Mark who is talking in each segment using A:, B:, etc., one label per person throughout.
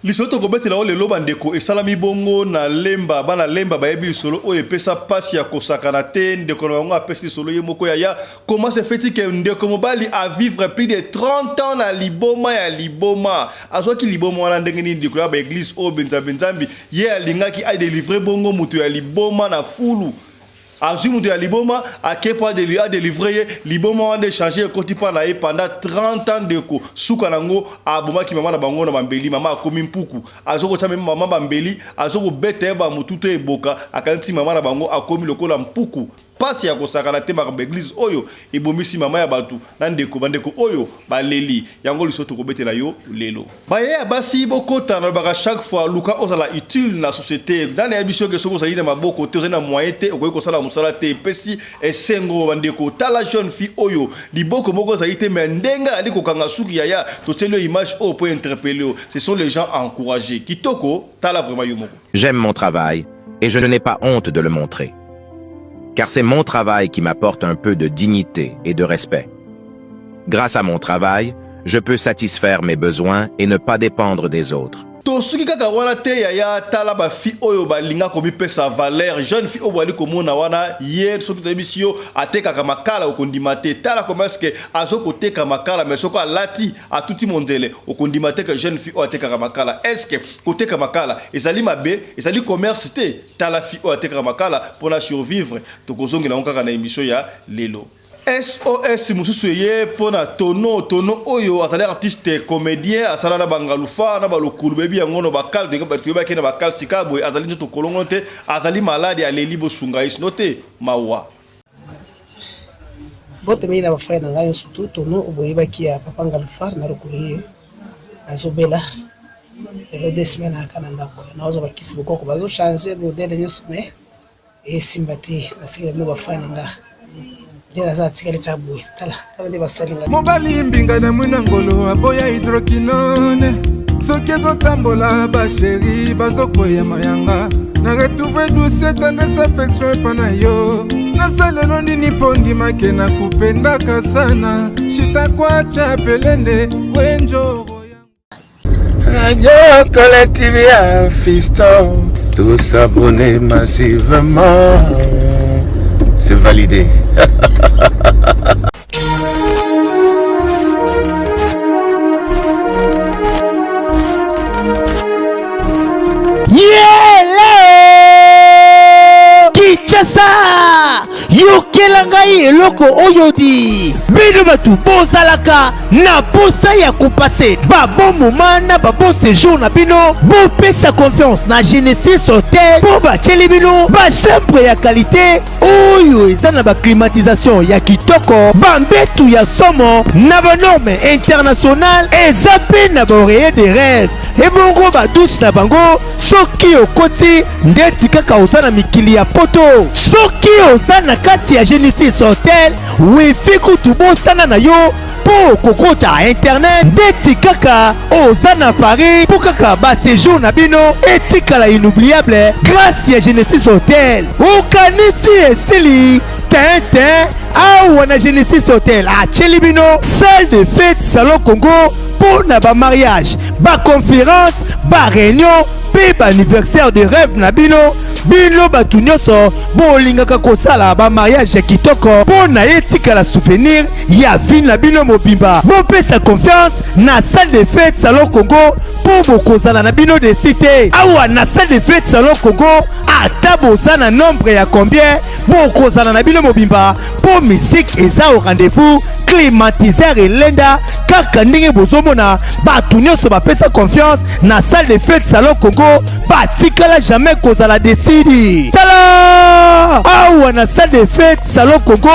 A: Lisolo tokobetela yo lelo bandeko esalami bongo na Lemba. Bana Lemba bayebi lisolo oyo epesa pasi ya kosakana te. Ndeko na bango apesi lisolo ye moko yaya. Comment se fait-il que ndeko mobali a vivre plus de 30 ans na liboma ya liboma? Azwaki liboma wana ndenge nini likolo ya ba eglise oyo benzambi nzambi ye alingaki a delivrer bongo moto ya liboma na fulu. Azwi moto ya liboma ake po a delivrer ye liboma wana echange ekoti pa na ye pendant 30 ans ndeko suka na ngo abomaki mama na bango na bambeli mama akomi mpuku azo kotia meme mama bambeli azo kobeta ye ba mutu to eboka akanisi mama na bango akomi lokola mpuku pasi ya kosakana te makambo eglise oyo ebomisi mama ya batu na ndeko bandeko oyo baleli yango liso tokobetela yo lelo. Ba yaya basi bokota nalobaka chaque fois luka ozala utile na societe nani ayebisi yo ke soki ozali na maboko te ozali na moyen te okoki kosala musala te epesi esengo ba ndeko tala jeune fille oyo liboko moko ezali te mais ndenge azali kokanga suki yaya totieli yo image oyo po interpelle yo ce sont les gens à encourager kitoko tala vraiment yo moko.
B: J'aime mon travail et je n'ai pas honte de le montrer. Car c'est mon travail qui m'apporte un peu de dignité et de respect. Grâce à mon travail, je peux satisfaire mes besoins et ne pas dépendre des autres.
A: Tosuki kaka wana te yaya tala ba fille oyo balinga komipesa valeur jeune fille oyo bozali komona wana ye soki toyebisi yo atekaka makala okondima te tala comment est-ce que azo koteka makala mais soki alati atuti monzele okondima te que jeune fille oyo atekaka makala est-ce que koteka makala ezali mabe ezali commerce te tala fille oyo atekaka makala pona survivre tokozongela yango kaka na emission ya lelo. SOS mosusu eye mpo na Tono. Tono oyo azali artiste comedien, asala na ba Ngalufa na ba Lokulu, bayebi yango no ba Kal, toyebaki ye na ba Kal. Sika boye azali nzoto kolongono te, azali malade, aleli bosunga ye sinon te mawa.
C: Mbote mingi na ba frères na ngai nyonso tout. Tono oyo boyebaki ya papa Ngalufar na Lokulu ye nazobela lelo deux semaines ayaka na ndako nazwa bakisi bokoko bazo changer modèle nyonso mais Esimba te nasekela bino ba fan nga nde naza natikali kaka boye tala tala nde basali nga.
D: Mobali mbinga na mwina ngolo aboya hydroquinone soki ezotambola ba sheri bazokweya mayanga na retrouve douce tendresse affection epa na yo nasalelo nini mpo ndimake na kupendaka sana shitakwacha pelende wenjoro
E: Radio Collective ya Fiston, tous abonnés massivement. C'est validé.
F: Yele! Kinshasa! Yokela ngai eloko oyo di! Bino bato bozalaka na posa ya kopase ba bon moment na ba bon séjour na bino, bopesa confiance na Genesis Hotel mpo batieli bino ba chambre ya qualité oyo eza na ba climatisation ya kitoko, ba mbetu ya somo na ba norme internationale, eza mpe na ba oreiller de rêve ebongo ba douche na bango soki okoti ndeti kaka oza na mikili ya poto. Soki oza na kati ya Genesis Hotel, wifi kutu bosana na yo mpo okokota internet ndeti kaka oza na Paris, mpo kaka ba séjour na bino etikala inoubliable grâce ya Genesis Hotel. Okanisi esili tintin awa na Genesis Hotel atieli bino salle de fête Salon Congo mpo na ba mariage, ba conférence, ba réunion mpe ba anniversaire de rêve na bino. Bino bato nyonso bolingaka kosala ba mariage ya kitoko mpo na etikala souvenir ya vie na bino mobimba, bopesa confiance na salle de fête Salon Congo mpo bokozala na bino desi te. Awa na salle de fête Salon Congo, ata boza na nombre ya combien, bokozala na bino mobimba mpo musique eza au rendez-vous, climatiseur elenda kaka ndenge bozomona. Bato nyonso bapesa confiance na salle de fête Salon Congo batikala jamais kozala desidi. Tala awa na salle de fête Salon Congo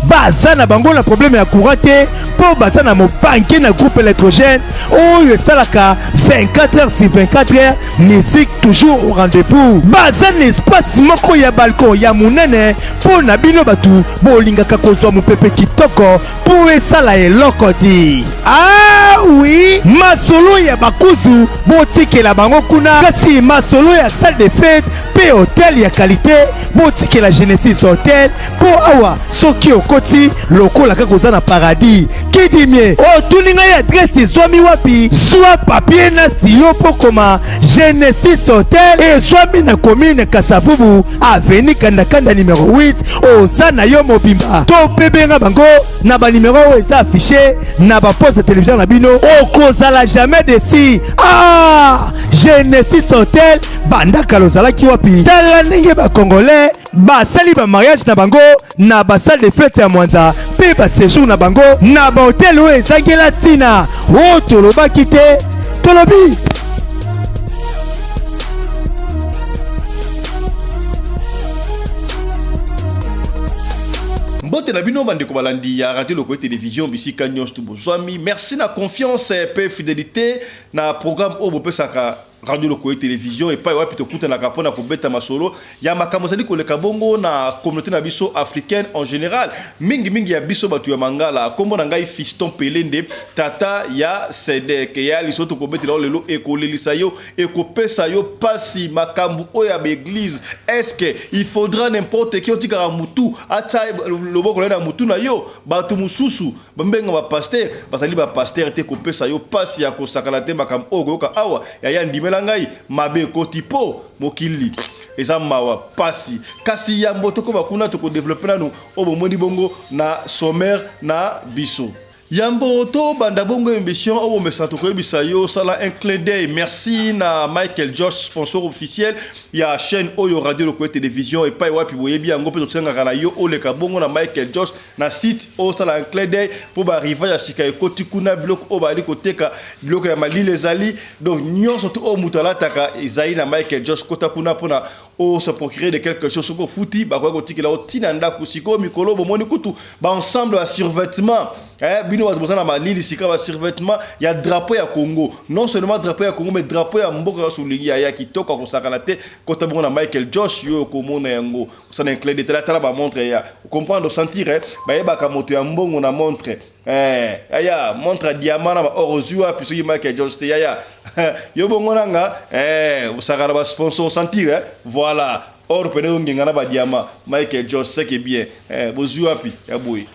F: baza na bango na problème ya courant te mpo baza na mobanke na groupe électrogène oyo esalaka 24 heures sur 24 heures, musique toujours au rendez-vous. Baza na espace moko ya balcon ya monene mpo na bino bato bolingaka kozwa mopepe kitoko mpo esala eloko di. Ah oui, masolo ya bakuzu botikela bango kuna, kasi masolo ya salle de fête mpe hotel ya qualité, botikela Genesis Hotel, mpo awa soki okoti, lokola kaka oza na paradis. Kidimie, otuni ngai adresse ezwami wapi? Zwa papier na stylo mpo koma. Genesis Hotel ezwami na commune Kasavubu, avenue Kandakanda numero 8. Oza na yo mobimba to mpe benga bango na banimero oyo eza affiché na baposte ya télévision na bino. Okozala jamais déçu. Ah, Genesis Hotel, banda kala ozalaki wapi? Tala ndenge bacongolais basali bamariage na bango na basalle de fête ya Mwanza mpe baséjour na bango na bahotel oyo ezangela ntina. Oyo tolobaki te, tolobi.
A: Mbote na bino, bandeko balandi ya Radio Lokole Télévision, bisika nyonso bozwami. Merci na confiance mpe fidélité na programme oyo bopesaka Radio Lokole Télévision, epai wapi tokutanaka mpona kobeta masolo ya makambo ezali koleka bongo na communauté na biso africaine en général, mingimingi ya biso bato ya Mangala. Nkombo na ngai Fiston Pelende, tata ya Sedek. Ya liso tokobetela yo lelo ekolelisa yo, ekopesa yo pasi. Makambo oyo ya baeglise, est-ce que il faudra n'importe qui otikaka mutu atya loboko na ye na mutu na yo? Bato mosusu bambenga bapasteur, bazali bapasteur te. Kopesa yo pasi ya kosakana te. Makambo oyo koyoka awa, yaya, ndimela ngai, mabe ekoti mpo mokili eza mawa, pasi. Kasi yambo tokóma kuna, tokodévelopper nanu oyo bomoni bongo na sommaire na biso. Yambo tobanda bongo émission oyo bomesana, tokoyebisa yo osala un clin d'œil. Merci na Michael Josh, sponsor officiel ya chaîne oyo Radio Lokole Télévision, epai wapi boyebi yango mpe tosengaka na yo oleka bongo na Michael Josh na site, osala un clin d'œil mpo baarrivage ya sika ekoti kuna. Biloko oyo bazali koteka, biloko ya malili ezali, donc nyonso tu oyo moto alataka ezali na Michael Josh. Kota kuna mpona ose procurer de quelque chose. Soki ofuti, bakoki kotikela yo ntina ndako. Sikoyo mikolo bomoni kutu baensemble ya survêtement. Bino bato boza na malili, sika basurvêtement ya drapeau ya Congo, non seulement drapeau ya Congo, mais drapeau ya mboka nyonso olingi, ya kitoko akosakana te. Kota bongo na Michael Josh, yo okomona yango. Osala un clin d'œil, tala bamontre ya comprendre, sentir, bayebaka moto ya mbongo na montre. Yaya, montre ya diamant na baor, ozwi wapi soki Michael Josh te? Yaya, yo bongo nanga, osaka na basponsor, sentir, voilà, or pene ongenga na badiamant. Michael Josh, c'est que bien. Bozwi wapi ya boye?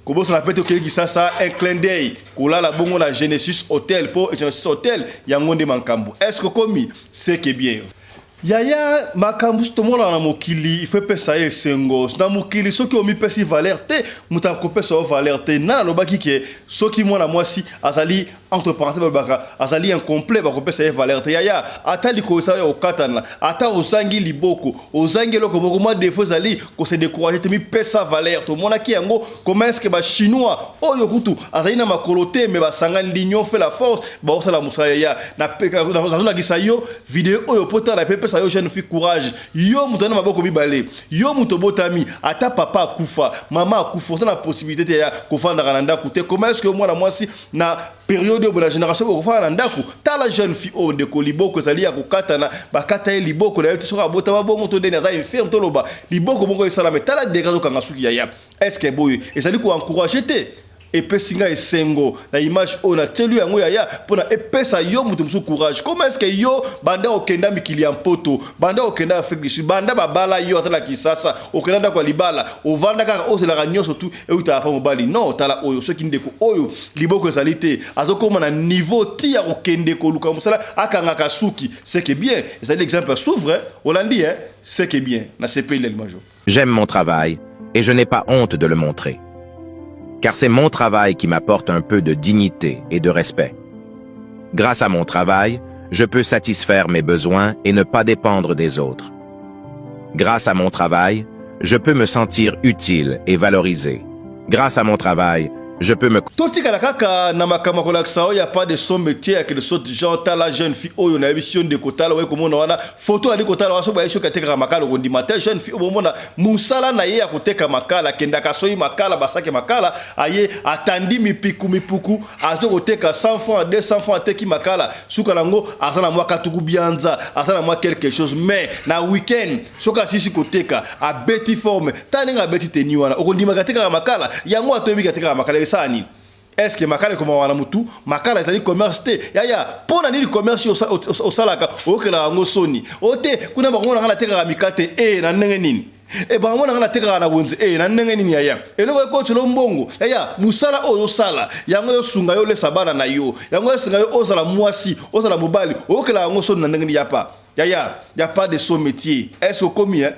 A: Kobosana mpe te, okei Kisasa, un clin d'œil, kolala bongo na Genesis Hotel, mpo Genesis Hotel yango nde makambo. Est ce que okomi? C'est que bien, yaya. Makambo so tomonaka na mokili, il faut epesa ye esengo na mokili. Soki omipesi valeur te, moto akopesa yo valeur te. Nani alobaki ke soki mwana mwasi azali, entre parenthèse balobaka, azali incomplet, bakopesa ye valeur te? Yaya, ata likolo eza ya kokatana, ata ozangi liboko, ozangi eloko moko, mwa défaut ezali, kose décourager te, mipesa valeur. Tomonaki yango, comment est ce que bachinois oyo kutu azali na makolo te, mais basangani, l'union fait la force, baosala mosala. Yaya, nazolakisa yo video oyo po tala mpe epesa yo, jeune fille, courage. Yo moto ana maboko mibale, yo moto obotami, ata papa akufa, mama akufa, oza na possibilité te ya kofandaka na ndako te. Comment est ce que mwana mwasi na période oyo, na génération oyo, okofanda na ndako? Tala jeune fille oyo, ndeko, liboko ezali ya kokatana, bakata ye liboko na ye te. Soki abotama bongo to ndeni aza infirme, toloba liboko moko esalama. Tala dega azokanga suki. Yaya, est ce que boye ezali koencourager te? Epesi ngai esengo na image oyo natieli yango, yaya, mpona epesa yo moto mosusu courage. Comment est ce que yo, banda okenda mikili ya Mpoto, banda okenda Afrique du Sud, banda babala yo, ata na Kisasa okenda ndako ya libala, ovanda kaka, ozelaka nyonso tu eutaka pa mobali? Non, tala oyo, soki ndeko oyo liboko ezali te, azokóma na niveau ti ya kokende koluka mosala, akangaka suki. C'est que bien, ezali exemple à suivre. Olandi, hein? C'est que bien, nasepeli majo.
B: J'aime mon travail et je n'ai pas honte de le montrer. Car c'est mon travail qui m'apporte un peu de dignité et de respect. Grâce à mon travail, je peux satisfaire mes besoins et ne pas dépendre des autres. Grâce à mon travail, je peux me sentir utile et valorisé. Grâce à mon travail, je peux me
A: Totikala kaka na makambo ya kolakisa oyo ya pas de son métier ya quelque sorte genre. Tala jeune fille oyo, nayebi si yo ndeko. Tala oye komona wana photo, ali kotala wana. Soki bayebi soki atekaka makala, okondima te. Jeune fille oyo bomona, mosala na ye ya koteka makala. Akendaka soki makala, basaki makala, aye atandi mipiku mipuku, azo koteka 100 francs, 200 francs. Ateki makala, suka nango aza na mwa katuku bianza, aza na mwa quelque chose. Mais na weekend, soki asisi koteka, abeti forme. Tala ndenge abeti teni wana, okondimaka atekaka makala yango. Atoyebi atekaka makala, esala nini? Est ce que makala ekomaka na mutu? Makala ezali commerce te, yaya. Mpo na nini commerce osalaka oyokelaka yango soni? O te, kuna bango nanga natekaka mikate e na ndenge nini? E bango nanga natekaka na wenze e na ndenge nini? Yaya, eloko ekotela mbongo, yaya, mosala oyo ozosala yango ezosunga yo olesa bana na yo, yango esunga yo ozala mwasi, ozala mobali. Oyokelaka yango soni na ndenge nini? Yapa, yaya, y a pas de sot métier. Est ce okomi, hein?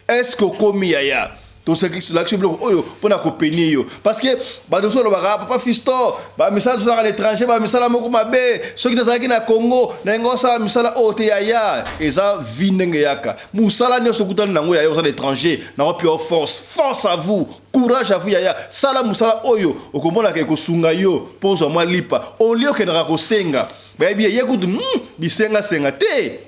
A: Est ce que okomi, yaya? Tolakisi biloko oyo mpona kopeni yo, parce que bato mosusu balobaka: "Papa Fiston, bamisala tosalaka na étranger, bamisala moko mabe. Soki tozalaki na Congo, na yango osala misala oyo te." Yaya, eza vie ndenge yaka. Mosala nyonso okutani nango, yaya, oza na étranger nango mpe. Force, force à vous, courage à vous, yaya. Sala mosala oyo okomonaka ekosunga yo mpo ozwa mwa lipa olie. Okendaka kosenga, bayebi ye kutu bisengasenga te.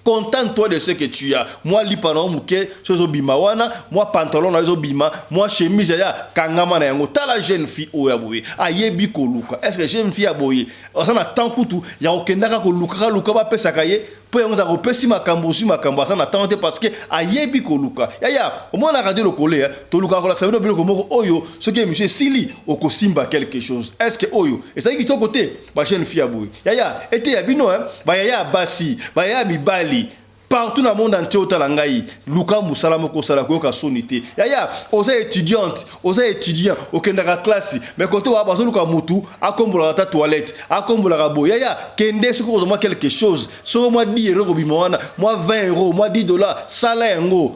A: Contente-toi de ce que tu as. Mwa lipa na yo moke so ezobima wana, mwa pantalon na yo ezobima, mwa chemise ya kangama na yango. Tala jeune fille oyo ya boye, ayebi koluka. Est ce que jeune fille ya boye aza na temps kutu ya kokendaka kolukaka luka bapesaka ye mpo yango ezaka kopesi makambo, ozwi makambo? Aza na temps te, parce que ayebi koluka. Yaya, omona Radio Lokole, tolukaka kolakisa bino biloko moko oyo soki émission esili, okosimba quelque chose. Est ce que oyo ezali kitoko te? Bajeune fille ya boye, yaya, ete ya bino, bayaya ya basi, bayaya ya mibali partout na monde entier, otala ngai, luka mosala moko osala, koyoka soni te. Yaya, oza étudiante, oza étudiant, okendaka classe, mais kote wa bazoluka mutu akombolaka ta toilette, akombolaka boye. Yaya, kende. Soki ozwa mwa quelque chose, soki mwa 10 euro kobima wana, mwa 20 euro, mwa 10 dollar, sala yango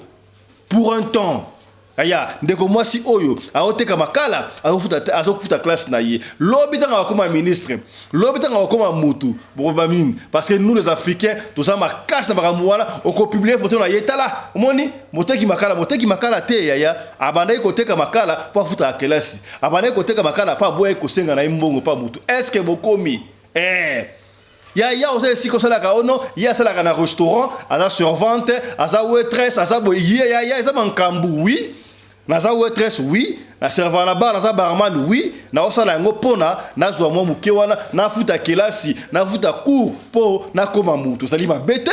A: pour un temps. Aya, ndeko mwasi oyo aoteka makala, azofuta classe na ye. Lobi ntango akokoma ministre, lobi ntango akokoma mutu, bokoba nini? Parce que nous les Africains, toza makasi na makambo wana. Okopublier photo na ye: "Tala, omoni moteki makala." Moteki makala te, yaya. Abandaki koteka makala mpo afutaka kelasi, abandaki koteka makala mpo aboyaki kosenga na ye mbongo mpo mutu. Est ce que bokomi, eh? Ya oza esika osalaka ono, ye asalaka na restaurant, aza servante, aza waitress, aza boye. Ye, ya eza makambu. Oui, naza waitress, oui, na servant na bar, naza barman, oui, naosala yango mpona nazwa mwa moke wana, nafuta kelasi, nafuta cours mpo nakóma mutu. Ezali mabe te.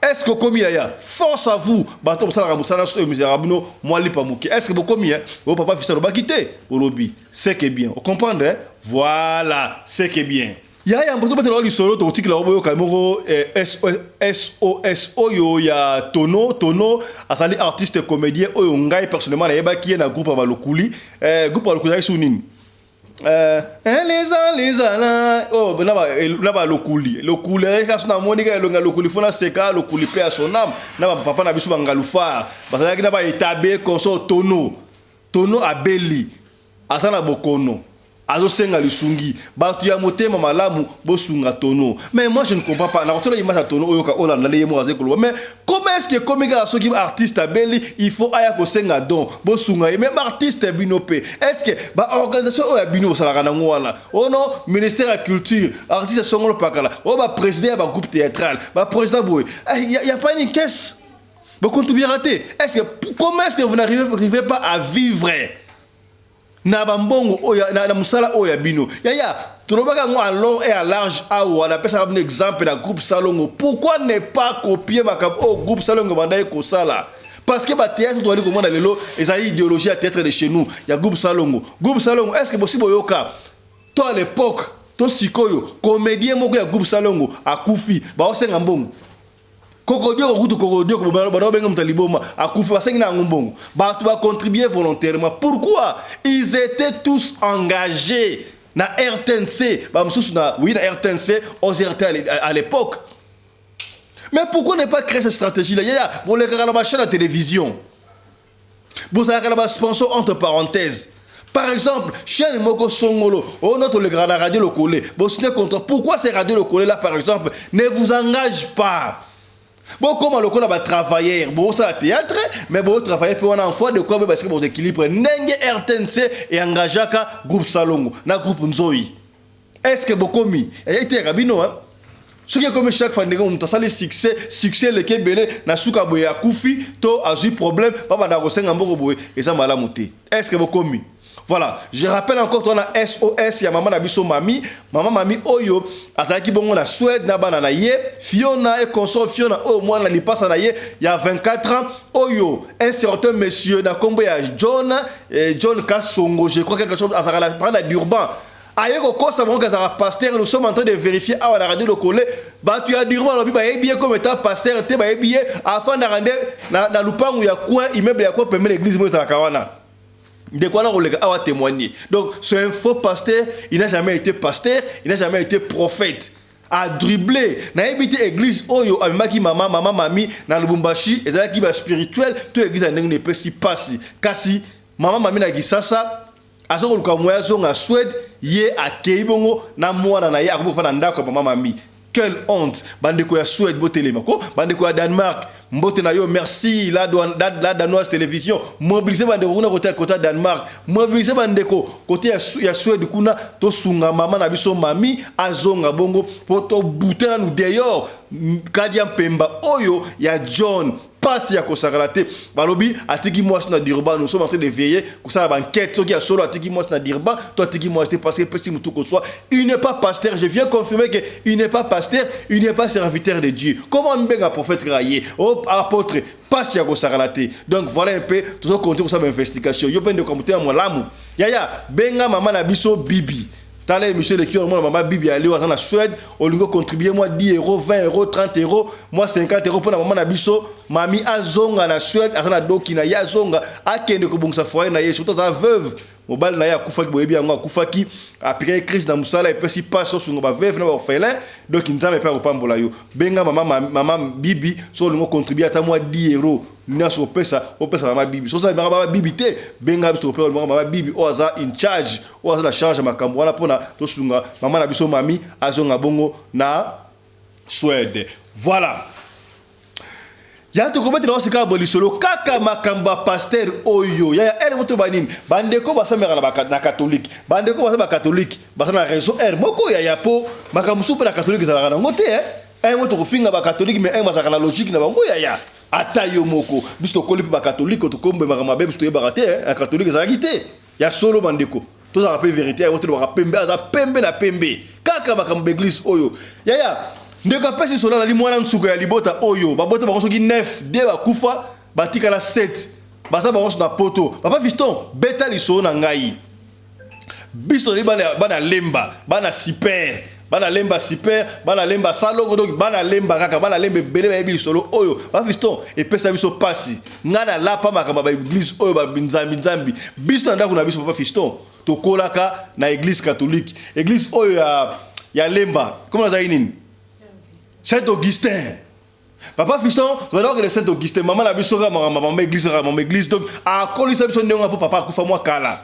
A: Est ce que okomi, yaya? Force à vous, bato bosalaka mosala nyonso oyo mizalaka bino mwa lipa moke. Est ce que bokomi? Oyo papa Fils alobaki te, olobi, c'est que bien ocomprendre. Voilà, c'est que bien. Yaya, mpo tobatela lisolo, tokotikela boyoka moko SOS oyo ya Tono. Tono azali artiste comédien oyo ngai personnellement nayebaki ye na groupe ya Balokuli. Groupe ya Balokuli ezalaki su nini? Leza lezala oyo na Balokuli. Lokuli ayaki so, namoni kaka elongi ya Lokuli, fo naseka. Lokuli mpe ya sonam na bapapa na biso Bangalufar bazalaki na baetabe consort. Tono, Tono abeli, aza na bokono, azosenga lisungi. Bato ya motema malamu, bosunga Tono. Mais moi, je ne comprends pas. Nakotala image ya Tono oyoka, olanda ye moko azali koloba. Mais comment est ce que ekomi kaka soki artiste abeli, il faut aya kosenga don, bosunga ye? Mais baartiste bino mpe, est ce que baorganisation oyo ya bino osalaka nango wana, ono ministère ya culture, artiste songolo pakala, oyo baprésident ya bagroupe théâtral, baprésident boye, y a pas une caisse bocontribuera te? Est ce que, comment est ce que vous n'arrivez pas à vivre na bambongo oyo na mosala oyo ya bino? Yaya, tolobaka yango à long et à large awa. Napesaka bino exemple na groupe Salongo. Pourquoi ne pas copier makambo oyo groupe Salongo bandaki kosala? Parce que bathéâtre tozali komona lelo ezali idéologie ya théâtre de chez nous, ya groupe Salongo. Groupe Salongo, est ce que bosi boyoka to à l'époque to sikoyo comédien moko ya groupe Salongo akufi, baosenga mbongo? Kokodioko kutu, Kokodioko bana babenga moto ya liboma, akufi, basengi na yango mbongo? Bato bacontribuer volontairement. Pourquoi? Ils étaient tous engagés na RTNC, bamosusu na, oui, na RTNC, OZRT à l'époque. Mais pourquoi ne pas créer cette stratégie là yaya bolekaka na bachaîne ya télévision, bozalaka na basponsor entre parenthèses? Par exemple, chaîne moko songolo, oyo no tolekaka na Radio Lokole, bosigné contrat. Pourquoi ces Radio Lokole là, par exemple, ne vous engage pas? Bokóma lokola batravailleur, bosala théâtre, mais botravaille mpe wana en foi de quoi boyeba sika équilibre ndenge RTNC eengageaka groupe Salongo na groupe Nzoi. Est ce que bokomi? Eteyaka bino, hein? Soki ekomi chaque fois ndenge moto asali succès, succès eleki ebele, na suka boye akufi to azwi problème, babanda kosenga mboko boye, eza malamu te. Est ce que bokomi? Voilà, je rappelle encore, toza na SOS ya mama na biso Mami, mama Mami oyo azalaki bongo na Suède na bana na ye Fiona et consort. Fiona oyo mwana lipasa na ye ya 24 ans, oyo un certain monsieur na nkombo ya John, John Kasongo, je crois, quelque chose, azalaka na Durban, aye kokosa bango kazalaka pasteur. Nous sommes en train de vérifier awa na Radio Lokole. Bato ya Durban balobi bayebi ye comme étant pasteur te, bayebi ye afandaka nde na lupangu ya coin, immeuble ya coin pembeni église moko ezalaka wana. Ndeko wana koleka awa témoigner. Donc c'est un faux pasteur, il n'a jamais été pasteur, il n'a jamais été prophète, a dribblé. Nayebi te église oyo amemaki mama Mami na Lubumbashi ezalaki baspirituel to église ya ndenge. Epesi pasi, kasi mama Mami na Kisasa aza koluka moya azonga Suède. Ye akei bongo na mwana na ye, akomi kofanda ndako ya mama Mami. Quelle honte! Bandeko ya Suède, botelema ko! Bandeko ya Danemark, mbote na yo, merci. La Danoise Télévision, mobilise bandeko kuna côté ya Danemark, mobilise bandeko côté ya Suède kuna, tosunga mama na biso Mami azonga bongo, mpo tobute nanu dehors kadi ya mpemba oyo ya John. Pasi ya kosakala te. Balobi atiki mwasi na Durban. Nous sommes en train de veiller, kosala baenquête soki ya solo atiki mwasi na Durban to atiki mwasi te, parce que epesi mutu koswa. Il n'est pas pasteur, je viens confirmer que il n'est pas pasteur, il n'est pas serviteur de Dieu. Comment mbenga prophète kaka ye o apôtre? Pasi ya kosakala te. Donc voilà un peu, tozokonte kosala bainvestigation. Yo mpe, ndeko ya motema malamu, yaya, benga mama na biso Bibi. Tala émission eleki, omona mama Bibi ali aza na Suède. Olingi ocontribue mwa 10 euro, 20 euro, 30 euro, mwa 50 euro mpona mama na biso Mami azonga na Suède. Aza na doki na ye, azonga, akende kobongisa foyer na ye, surtout aza veuve, mobali na ye akufaki, boyebi yango, akufaki, apikaki crise na mosala. Epesi mpasi osunga baveuve na baorphelin. Donc Nzambe mpe akopambola yo. Benga mama Bibi so olingi ocontribue ata mwa 10 euro nyonso, opesa, opesa mama Bibi. So osala mama Bibi te, benga biso, topesa mama Bibi oyo aza in charge, oyo aza na charge ya makambo wana, mpona tosunga mama na biso Mami azonga bongo na Suède. Voilà, ya tokobetela osika bolisolo kaka makambo ya pasteur oyo yaya ere moto banini. Bandeko basambelaka na catholique, bandeko baza bacatholique, baza na raison ere moko yaya, mpo makambo mosusu mpe na catholique ezalaka nango te. Ere mo tokofinga bacatholique, mais ere bazalaka na logique na bango yaya. Ata yo moko, biso tokoli mpe bacatholique, tokombemaka mabe, biso toyebaka te ya catholique ezalaki te ya solo. Bandeko, tozalaka mpe vérité yango, tolobaka pembe, aza pembe na pembe. Kaka makambo baeglise oyo yaya, ndeko apesi solo, azali mwana nsuka ya libota oyo babota bango soki 9 de bakufa, batikala 7, baza bango na Poto. Papa Fiston, beta lisolo na ngai. Biso tozali bana Lemba, bana super, bana Lemba super, bana Lemba salongo. Donc bana Lemba kaka, bana Lemba ebele bayebi lisolo oyo. Papa Fiston, epesa biso mpasi. Ngai nalapa makambo ya baeglise oyo banzambi nzambi. Biso na ndako na biso, papa Fiston, tokolaka na église catholique, église oyo ya Lemba, comment nazalaki nini, Saint Augustin. Papa Fiston, tozalaki kokende Saint Augustin. Mama na biso kaka mama église, kaka mama église. Donc akolisa biso ndenge wana, mpo papa akufa mwa kala.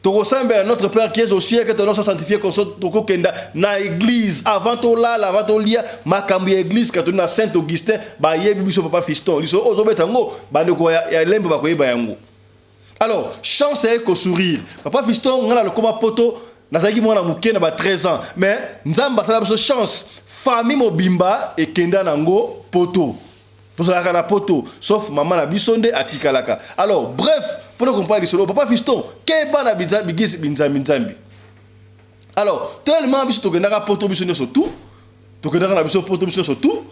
A: Tokosambela "Notre Père qui es au ciel, que ton nom soit sanctifié", tokokenda na église avant tolala, avant tolia, makambo ya église catholique na Saint Augustin bayebi biso. Papa Fiston, liso ozobeta yango, bandeko ya Lembe bakoyeba yango. Alors chance aye kosourire, papa Fiston. Ngai na lokoma Poto, nazalaki mwana moke na ba 13 ans, mais Nzambe asala biso chance, famille mobimba ekenda nango Poto. Tozalaka na Poto, sauf mama na biso nde atikalaka. Alors bref, mpona comprendre lisolo, papa Fiston, keba na bigisi binzambi nzambi. Alors tellement biso tokendaka Poto, biso nyonso tout tokendaka na biso Poto, biso nyonso tout.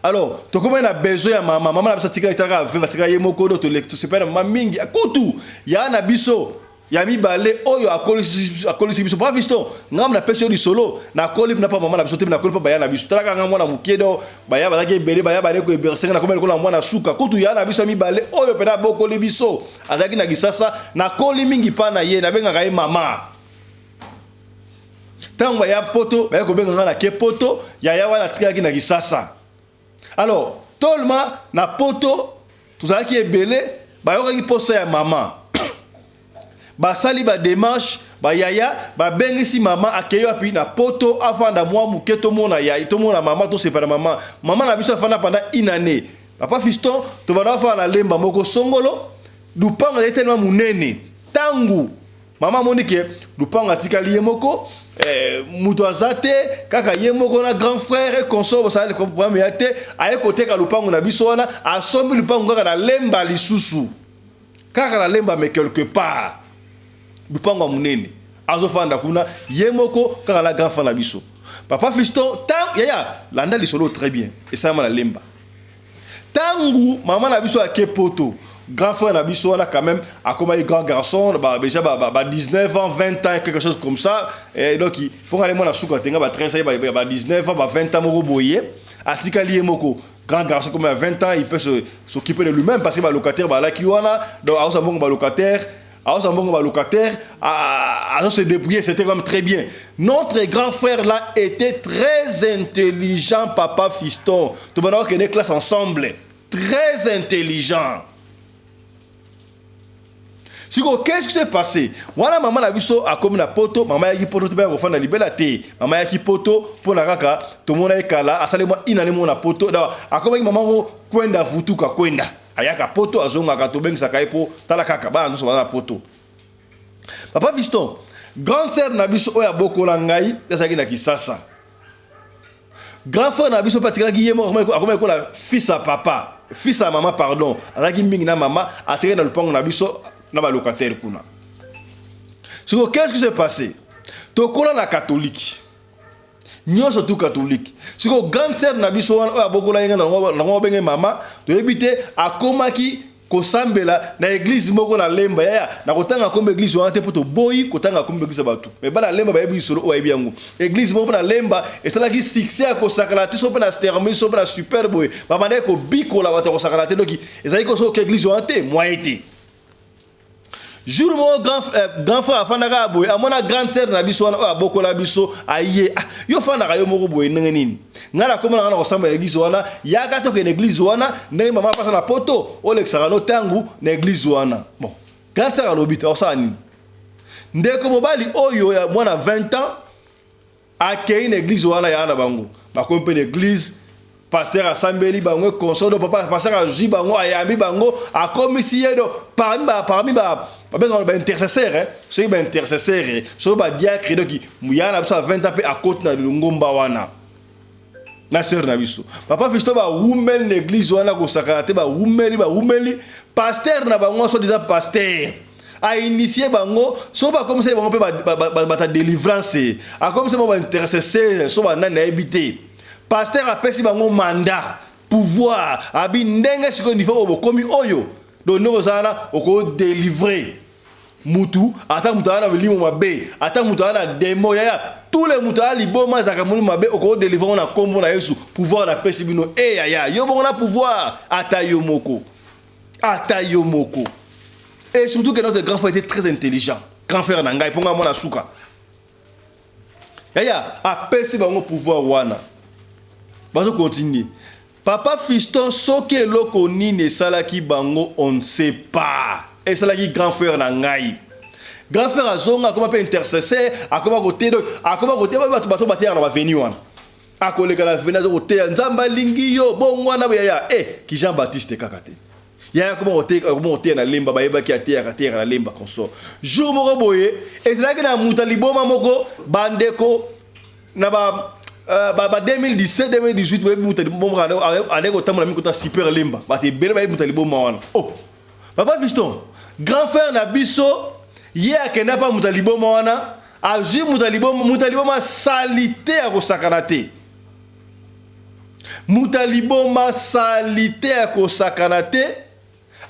A: Alors tokomaki na besoin ya mama. Mama na biso atikala, etalaka veuve, atikala ye moko. Do tosepela na mama mingi, kutu ya na biso ya mibale oyo akolisi biso. Papa Fiston, ngambo napesi yo lisolo, nakoli na pa mama na biso te, nakoli mpa baya na biso. Talaka nga mwana moke, do baya bazalaki ebele, baya bale koebersenga, nakomi lokola mwana suka. Kutu ya na biso ya mibale oyo mpena abokoli biso azalaki na Kisasa, nakoli mingi mpa na ye, nabengaka ye mama. Ntango baya Poto, baya kobenga nga, nake Poto, yaya wana atikalaki na Kisasa. Alors tolma na Poto tozalaki ebele, bayokaki posa ya mama, basali badémarche, bayaya babengisi mama, akei wapi? Na Poto. Afanda mwa moke, tomona yai, tomona mama, tosepela mama. Mama na biso afanda pendant une année. Papa Fiston, tobanda afanda na Lemba moko songolo, lupango ezali telema monene. Ntango mama amoni ke lupango atikali ye moko, moto aza te, kaka ye moko na grand frère et consort, bosala problème ya te, aye koteka lupango na biso wana, asombi lupango kaka na Lemba lisusu, kaka na Lemba, mais quelque part. Lupango ya monene, azofanda kuna ye moko kaka na grand frère na biso, papa Fiston. Tant yaya, landa lisolo très bien. Esalama na Lemba. Ntango mama na biso ake Poto, grand frère na biso wana quand même akomaki grand garçon, ba, déjà ba 19 ans, 20 ans, quelque chose comme ça. Et donc mpo ale mwana suka tenga ba 13 ans, ba 19 ans, ba 20 ans moko boye, atikali ye moko. Grand garçon comme à 20 ans, il peut s'occuper de lui-même parce que ba locataire balaki wana. Donc aosa mbongo ba locataire, aosa mbongo ba locataire, azo se débrouiller. C'était quand même très bien. Notre grand frère là était très intelligent, papa Fiston. Tobanda okende classe ensemble, très intelligent. Sikoyo, qu'est-ce qui s'est passé wana? Mama na biso akomi na Poto. Mama ayaki Poto te, baya kofanda libela te. Mama ayaki Poto mpo na kaka tomona ye kala, asali mwa inane moko na Poto. Donc akomaki mama ngo kwenda vutuka kwenda, ayaka Poto, azongaka, tobengisaka ye mpo tala kaka bana nyonso baza na Poto. Papa Fiston, grande sœur na biso oyo abokola ngai azalaki na Kisasa. Grand frère na biso mpe atikalaki ye moko, akomaki kola fils ya papa, fils ya mama, pardon. Azalaki mingi na mama, atikali na lupango na biso na balocataire kuna. Siko, qu'est-ce qui s'est passé? Tokola na catholique, nyonso tu catholique. Siko grande sœur na biso wana oyo abokola ye ngai, nango babenge mama, toyebi te, akomaki kosambela na église moko na Lemba. Yaya, na kotanga kombo église wana te mpo toboyi kotanga kombo église ya bato. Me bana Lemba bayebi lisolo oyo, bayebi yango. Église moko mpo na Lemba esalaki succès ya kosakana te, so mpe na stermi, so mpe na super boye, babandaki kobikola bato ya kosakana te. Doki ezalaki kosoki église wana te, moyen te. Jour moko grand frère afandaka boye, amona grande sœur na biso wana oyo abokola biso aye: "Ah, yo fandaka yo moko boye ndenge nini? Ngai nakoma na ngai na kosambela église wana, yaka tokende église wana. Ndenge mama apasa na Poto, olekisaka no ntangu na église wana." Bon, grande sœur alobi te, osala nini? Ndeko mobali oyo ya mwana 20 ans akei na église wana ya na bango. Bakomi mpe na église, pasteur asambeli bango, consort. Papa pasteur azwi bango, ayambi bango, akomisi ye do parmi ba babengaka baintercesseur, soki baintercesseur, soki badiacre. Donc ya na biso ya 20 ans mpe akoti na lingomba wana na sœur na biso. Papa Fisto, bawumeli na église wana kosakana te. Bawumeli, bawumeli. Pasteur na bango, so déjà pasteur ainitié bango, so bakomisa bango mpe bata délivrance, akomisa bango baintercesseur, so banani, nayebi te. Pasteur apesi bango mandat, pouvoir, abi ndenge sikoyo niveau oyo bokomi oyo, donc ndenge oza wana, okodélivre mutu, ata mutu aza na milimo mabe, ata mutu aza na démon. Yaya, tous les mutu aza liboma, azalaka molimo mabe, okodélivre ngo na nkombo na Yesu. Pouvoir napesi bino. E yaya, yo bongo na pouvoir, ata yo moko, ata yo moko. Et surtout que notre grand frère était très intelligent, grand frère na ngai mpo ngai mwana suka. Yaya, apesi bango pouvoir wana, bazokontinue. Papa Fiston, soki eloko nini esalaki bango, on ne sait pas, esalaki grand frère na ngai. Grand frère azonga, akoma mpe intercesseur, akoma kote, akoma kote bato bateyaka na baveni wana. Akoleka na veni, aza koteya: "Nzambe alingi yo bongo wana." Yaya, e ki Jean Baptiste kaka te. Yaya, akoma koteya na Lemba, bayebaki ateyaka, ateyaka na Lemba, consort. Jour moko boye, ezalaki na moto ya liboma moko, bandeko, na ba 2017, 2018. Boyebi moto ya liboma andeki kotambola mingi kota super Lemba, bato ebele bayebi moto ya liboma wana. Oh, papa Fiston, grand frère na biso, ye akende mpa moto ya liboma wana, azwi moto ya liboma. Moto ya liboma asali te ya kosakana te, moto ya liboma asali te ya kosakana te.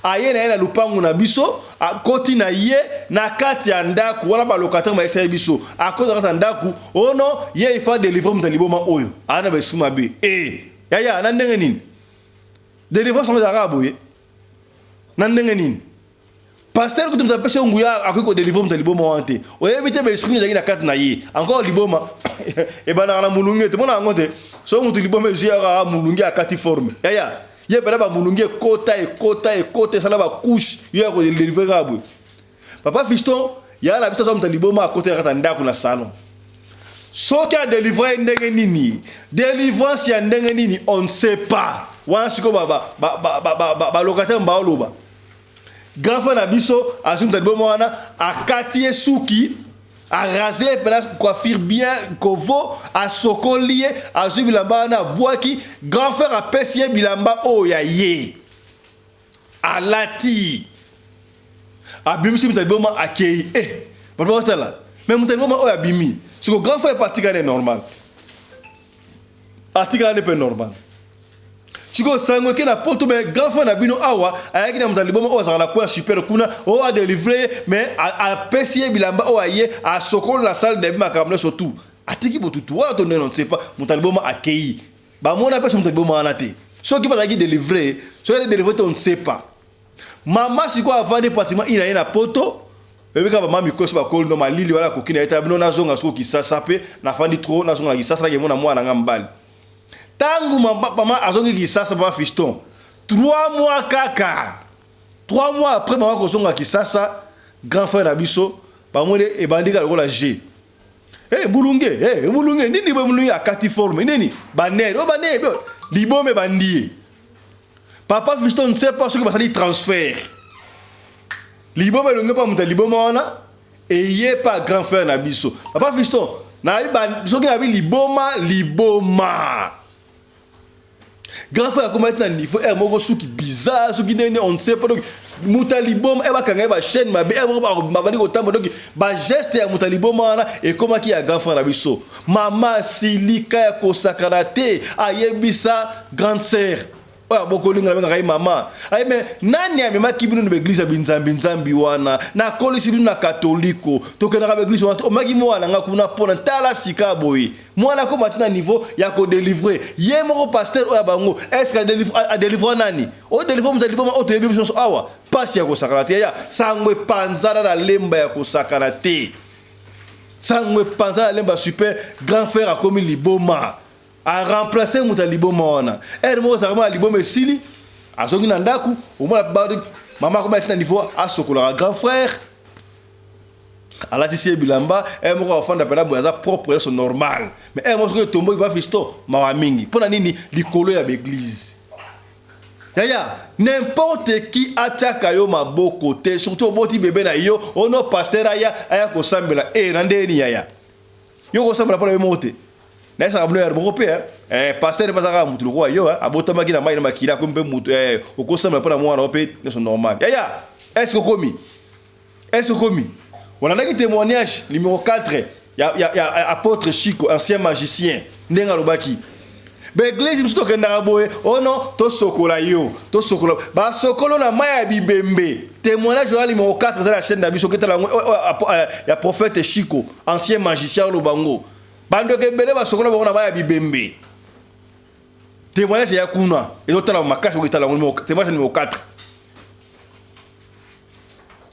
A: Aye na ye na lupangu na biso, akoti na ye na kati ya ndako wana, balocataire bayesaki biso. Akoti na kati ya ndako ono, ye ifa délivre moto ya liboma oyo aza na baesprit mabe. E yaya, na ndenge nini délivrance yango ezalaka boye? Na ndenge nini pasteur kutu moto apesi yo nguya akoki kodélivre moto ya liboma wana te? Oyebi te baesprit ezalaki na kati na ye. Encore liboma ebandaka na molungi, te mona yango te. So motu liboma ezwi kaka molungi, akati forme. Yaya, ye mpena bamolungi ekota, ekota, ekota, esala bacouche, yo ya kodélivre kaka boye? Papa Fiston, yaya na biso aza moto ya liboma, akota na kati ya ndako na salon. Soki adélivre ye ndenge nini, délivrance ya ndenge nini, on ne sait pas. Wana sikoyo balocataire baoloba. Grand frère na biso azwi moto ya liboma wana, akati ye suki, arase ye mpena, coiffure bien kovo, asokoli ye, azwi bilamba wana, abwaki. Grand frère apesi ye bilamba oyo ya ye alati, abimisi moto ya liboma, akei. Eh, Bato bakotala mais moto ya liboma oyo abimi siko grand frère mpe atikani normal te, atikani mpe normal. Sikoyo sango eke na poto, mais grand frère na bino awa ayaki na moto ya liboma oyo azalaka na coin super kuna, oyo adelivre ye, mais apesi ye bilamba oyo aye asokoli na salle de makambo nyonso tout, atiki botutu wana to ndenge, on ne sait pas. Moto ya liboma akei, bamona mpe so moto ya liboma wana te. Soki bazalaki delivre, soki ali delivre te, on ne sait pas. Mama sikoyo avandi pratiquement ina ye na poto, oyebi kaka bamama mikosi bakoli no malili wana, akoki na ye ta bino. Nazonga sikoyo Kisasa mpe nafandi trop, nazonga na Kisasa, nakemona mwana nga mobali. Ntango mama azongi Kisasa, papa Fiston, 3 mois kaka, 3 mois après mama kozonga Kisasa, grand frère na biso bamoni ebandi kaka lokola g. Hey, bulunge, hey, bulunge nini boye, bulunge akati forme nini, banere oyo, banere libome ebandi ye. Papa Fiston, ne sait pas soki basali transfert, liboma elongi mpa moto ya liboma wana eye pa grand frère na biso. Papa Fiston, soki nayebi liboma, liboma grand frère akomaki na niveau aire moko, suki bizarre, soki ndenge, on ne sait pas. Donc moto ya liboma e bakanga ye bachaîne mabe, aire moko babandi kotambola, donc bageste ya moto ya liboma wana ekomaki ya grand frère na biso. Mama asilika ya kosakana te, ayebisa grande sœur oyo abokolinga na bengaka ye mama aye: "Me nani amemaki bino na baeglise ya binzambi nzambi wana? Nakolisi bino na katoliko, tokendaka baeglise wana, omaki mwana nga kuna mpona tala sika boye, mwana akoma ti na niveau ya kodelivre ye moko. Pasteur oyo ya bango, est-ce adelivre nani? Odelivre moto ya liboma oyo toyebi biso nyonso awa." Mpasi ya kosakana te ya sango epanzana na Lemba ya kosakana te. Sango epanzana na Lemba super, grand frère akomi liboma, aremplace moto ya liboma wana. Ere moko ezalaka mwana liboma esili, azongi na ndako, omona mama akoma ati na niveau asokolaka grand frère, alatisi ye bilamba. Ere moko afanda mpena boye, aza propre nyonso normal, mais ere moko soki etomboki bafisto, mawa mingi. Mpo na nini? Likolo ya baeglise. Yaya, n'importe qui atiaka yo maboko te, surtout oboti bebe na yo, ono pasteur aya kosambela e na ndeni. Yaya, yo kosambela mpo na yo moko te. Nayesaka bino yare moko mpe pasteur mpe azaka motu lokola yo, abotamaki na mai na makili, akomi mpe motu. Okosambela mpo na mwana yo mpe nyonso normal. Yaya, est-ce okomi, est-ce okomi olandaki témoignage numéro 4 ya apôtre Chico, ancien magicien, ndenge alobaki baeglise mosusu tokendaka boye, ono tosokola yo, tosokola, basokolo na mai ya bibembe. Témoignage wana numéro 4 eza na chaîne na biso, oketala yango, ya prophète Chico, ancien magicien. Oloba ngo bandeko ebele basokola bango na mai ya bibembe. Témoignage ya kuna ezotala makasi, oketala yango, témoignage numéro 4.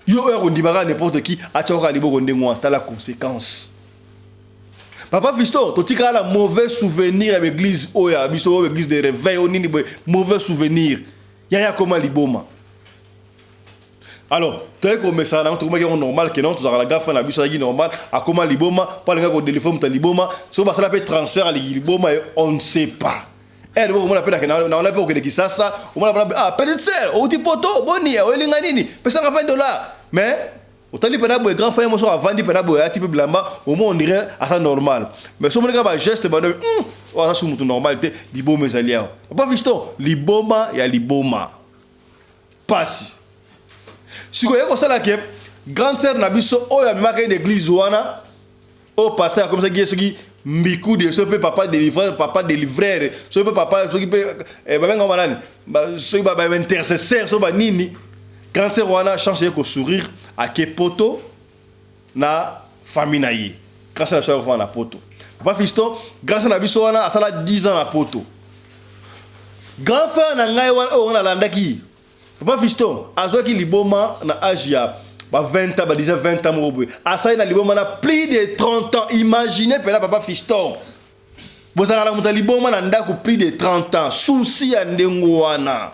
A: Yo oyo akondimaka n'importe qui atiaka liboko ndenge wana, tala conséquence. Papa Fiston, totikala na mauvais souvenir ya baeglise oyo ya biso, oyo église de réveil oyo nini boye, mauvais souvenir. Yaya koma liboma. Alors toyei komesana nango, tokomaki yango normal ke non, tozalaka na grand frère na biso azalaki normal, akoma liboma mpo alingaki kodelivre moto ya liboma. Soki basala mpe transfert, alingi liboma, on ne sait pas. Ere moko omona mpe naona mpe okende Kisasa, omona mpena: "Ah, petite sœur, outi poto boni, oyelinga nini? Pesanga 20 dollars." Mais otali mpena boye, grand frère moso avandi mpena boye, ati mpe bilamba, omoi on dirait aza normal, mais so omoni kaka bageste bano, oyo aza su motu normal te. Liboma ezali awa, papa Fiston, liboma ya liboma, pasi. Sikoyo ye kosala ke grande sœur na biso oyo amemaka ye na église wana, oyo pasteur akomisaki ye soki mbikudi, soki mpe papa délivreur, papa délivreur, soki mpe papa, soki mpe babengaka banani, soki baintercesseur, soki banini, grande sœur wana, chance ye kosourire, ake poto na famille na ye. Grande sœur na biso akofanda na poto. Papa Fiston, grande sœur na biso wana asala 10 ans na poto. Grand frère na ngai wana oyo wana alandaki, papa Fiston, azwaki liboma na age ya ba 20 ans, ba 19, 20 ans moko boye, asali na liboma na plus de 30 ans. Imagine mpena, papa Fiston, bozalaka na moto ya liboma na ndako plus de 30 ans. Souci ya ndenge wana,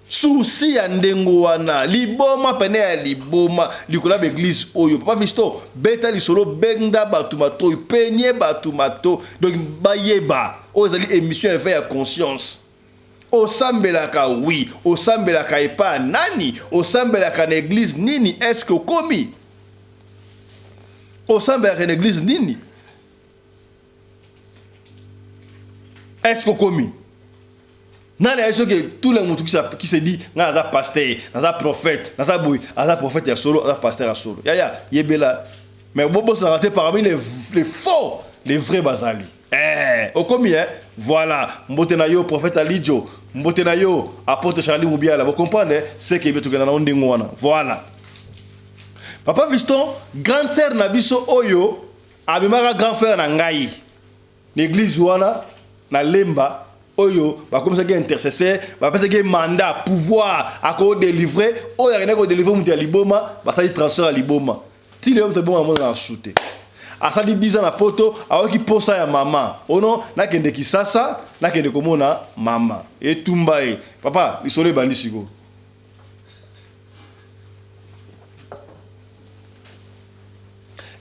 A: souci ya ndenge wana, liboma pene ya liboma likolo ya baeglise oyo. Papa Fiston, beta lisolo, benda bato matoi, penye bato mato, donc bayeba oyo ezali émission éveil ya conscience. Osambelaka, oui, osambelaka epa nani? Osambelaka na église nini? Est-ce que okomi, osambelaka na église nini? Est-ce que okomi? Nani ayebi soki tous les mutu qui se dit nga naza pasteur, naza prophète, naza boye, aza prophète ya solo, aza pasteur ya solo. Yaya, yebela. Mais bobosanaka te parmi les faux, les vrais bazali. Eh, okomi hein? Voilà, mbote na yo prophète Alidjo, mbote na yo apôtre Charlie Mubiala. Vous comprenez? C'est que tokenda na ndenge wana. Voilà. Papa Fiston, grande sœur na biso oyo abimaka grand frère na ngai. L'église wana na Lemba oyo bakomisaki intercesseur, bapesaki mandat, pouvoir ako délivrer, oyo akendaki ko délivrer moto ya liboma, basali transfert ya liboma. Ti lelo moto ya liboma amona na shute. Asali 10 ans na poto, ayoki posa ya mama. Ono nakende Kisasa, nakende komona mama. Etumba ye. Papa, lisolo ebandi sikoyo.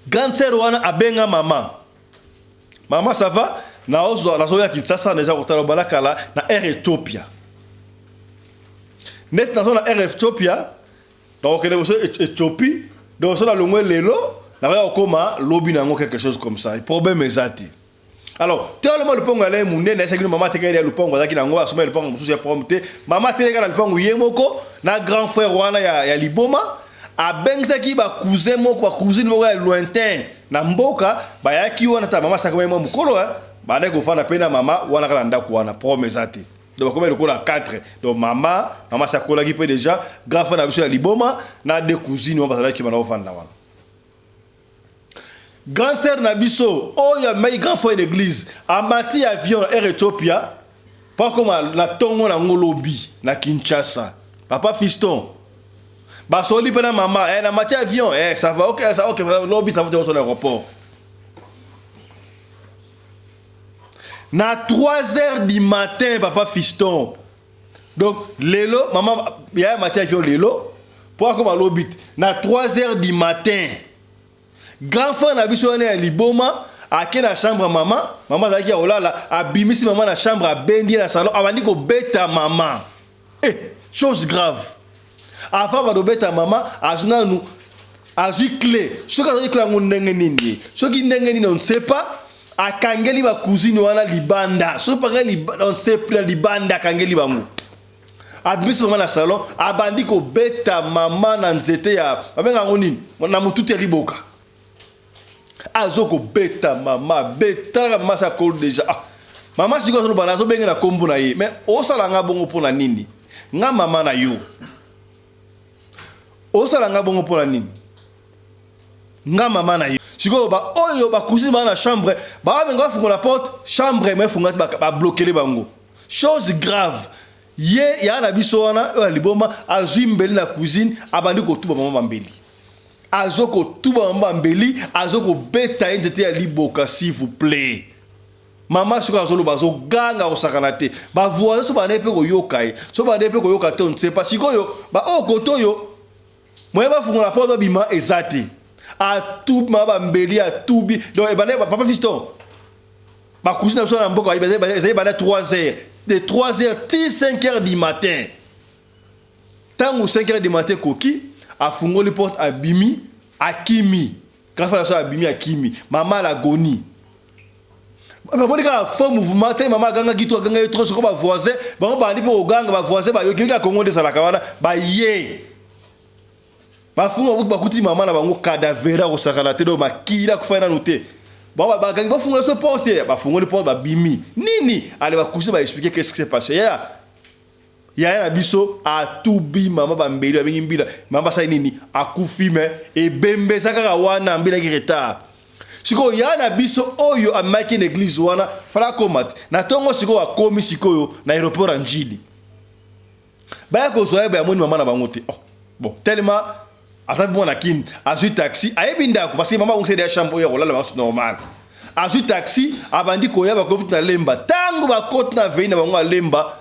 A: Grande sœur wana abenga mama. Mama ça va? Naozo nazoya Kinshasa naza kotala bala kala na Air Ethiopia. Net nazo na Air Ethiopia, nakokende boso Ethiopie, donc so nalongwe lelo, nakoya kokoma lobi na yango quelque chose comme ça. Problème eza te. Alors, tellement lupango ya munene, ayesaki mama atekaki ya lupango azalaki nango, asomaki lupango mosusu ya problème te. Mama atekaki na lupango ye moko na grand frère wana ya liboma, abengisaki ba cousin moko, ba cousine moko ya lointain na mboka, bayaki wana ta mama asaka mwa mokolo, hein, bandaki kofanda pe na mama wana kaka na ndako wana, problème eza te. Donc bakomi lokola 4. Donc mama asakolaki pe déjà grand frère na biso ya liboma na deux cousines wana bazalaki bana kofanda wana. Grande sœur na biso oyo amemaki grand frère d'église amati avion na Air Ethiopia po akoma na tongo na ngo lobi na Kinshasa. Papa Fiston basoli pe na mama, eh, na mati avion, eh, ça va, ok, ça, ok, lobi ça va sur l'aéroport. Na 3 heures du matin, papa Fiston. Donc lelo mama ya mati avion lelo po akoma lobi na 3 heures du matin. Grand frère na biso wana ya liboma ake na chambre mama, mama azalaki ya kolala, abimisi mama na chambre, abendi ye na salon, abandi kobeta mama. Eh, chose grave. Avant badobeta mama, azwi nanu, azwi clé. Soki azwi clé yango ndenge nini? Soki ndenge nini, on ne sait pas. Akangeli ba cousine wana libanda. Soki pakangeli libanda, on ne sait plus, libanda akangeli bango. Abimisi mama na salon, abandi kobeta mama na nzete ya, babenga yango nini? Na motuti ya liboka. Azo kobeta mama, betaka mama sa kolo déjà. Ah, mama sikoyo azoloba, nazobenga na kombo na ye. Mais osala nga bongo mpona nini? Nga mama na yo. Osala nga bongo mpona nini? Nga mama na yo. Sikoyo ba oyo ba cousine ba na chambre, ba benga bafungola porte, chambre mais funga ba bloquer bango. Chose grave. Ye ya na biso wana oyo liboma azwi mbeli na cuisine, abandi kotuba mama mbeli. Azo kotuba mama mbeli, azo kobeta ye nzete ya liboka, s'il vous plaît. Mama sikoyo azoloba, azoganga kosakana te. Ba voisins so bande pe koyoka ye. So bande pe koyoka te, on ne sait pas. Sikoyo ba oyo koto oyo moye bafungola porte babima eza te. Atubi mama bambeli, atubi. Donc ebande papa Fiston. Ba cousine na biso na mboka ezali banda 3 heures. De 3 heures ti 5 heures du matin. Tango 5 heures du matin koki, afungoli porte abimi, akimi. Grand frère na biso abimi akimi. Mama l'agonie. Bamoni kaka faux mouvement te, mama agangaki to agangaki trop, soko ba voisin bango bandi mpe koganga, ba voisin bayoki yoki ya Congo nde ezalaka wana, baye bafunga bakuti mama na bango cadavera kosakana te, donc makila akufaki nanu te. Bango bagangi bafungola so porte, bafungoli porte babimi nini, ale bakusi ba expliquer qu'est-ce qui s'est passé. Yaya yaya na biso atubi mama bambeli, babengi mbila, mama basali nini, akufi, me ebembe eza kaka wana, mbila ki retard. Sikoyo yaya na biso oyo amemaki na église wana fala akoma te na ntongo, sikoyo akomi sikoyo na aéroport ya Njili, baya kozwa ye, bayamoni mama na bango te. Oh, bon, tellement aza mwana kini, azwi taxi, ayebi ndako parce que mama abongiseli ya chambre oyo ya kolala bango, normal. Azwi taxi, abandi koya, bakoti na Lemba. Ntango bakoti na vei na bango ya Lemba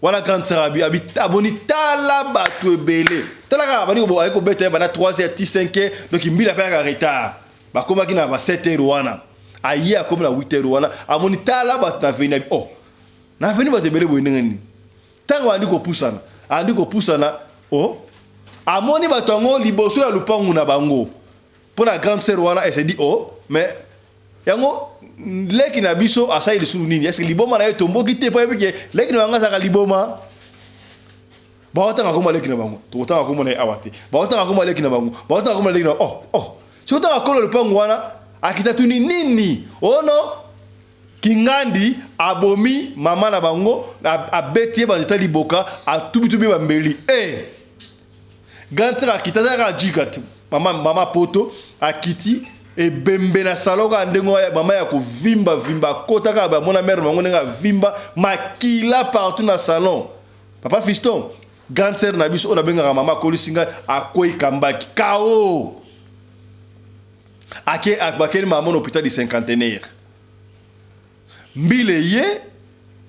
A: wana, grande sœur abi abi aboni tala bato ebele, tala kaka abandi aye kobeta ye banda 3 heures ti 5 heures, donc mbila mpe yaka retard, bakomaki na ba 7 heures wana, aye akomi na 8 heures wana, amoni tala bato na veni, abi oh, na veni bato ebele boye ndenge nini? Ntango abandi kopusana, abandi kopusana, oh, amoni bato yango liboso ya lupangu na bango. Mpo na grande sœur wana, elle s'est dit oh, mais Yango leki na biso asali lisusu nini? Est-ce que liboma na ye tomboki te? Po ayebi ke leki na bango azalaka liboma. Baotanga kombo leki na bango, tokotanga kombo na ye awa te. Baotanga kombo leki na bango, baotanga kombo leki na oh oh. Soki otanga kolo lopango wana akita tuni nini? Oh non, Kingandi abomi mama na bango, abeti ye banzeta liboka, atubitubi bambeli. Eh! Grand sœur akita kaka jika te. Mama mama poto akiti ebembe na salon kaka ndenge mama ya kovimba vimba akota kaka bamona mère bango ndenge avimba makila partout na salon. Papa fiston, grande sœur na biso oyo nabengaka mama akolisi ngai akwei kambaki kao ake bakeli mama na hôpital du cinquantenaire mbile ye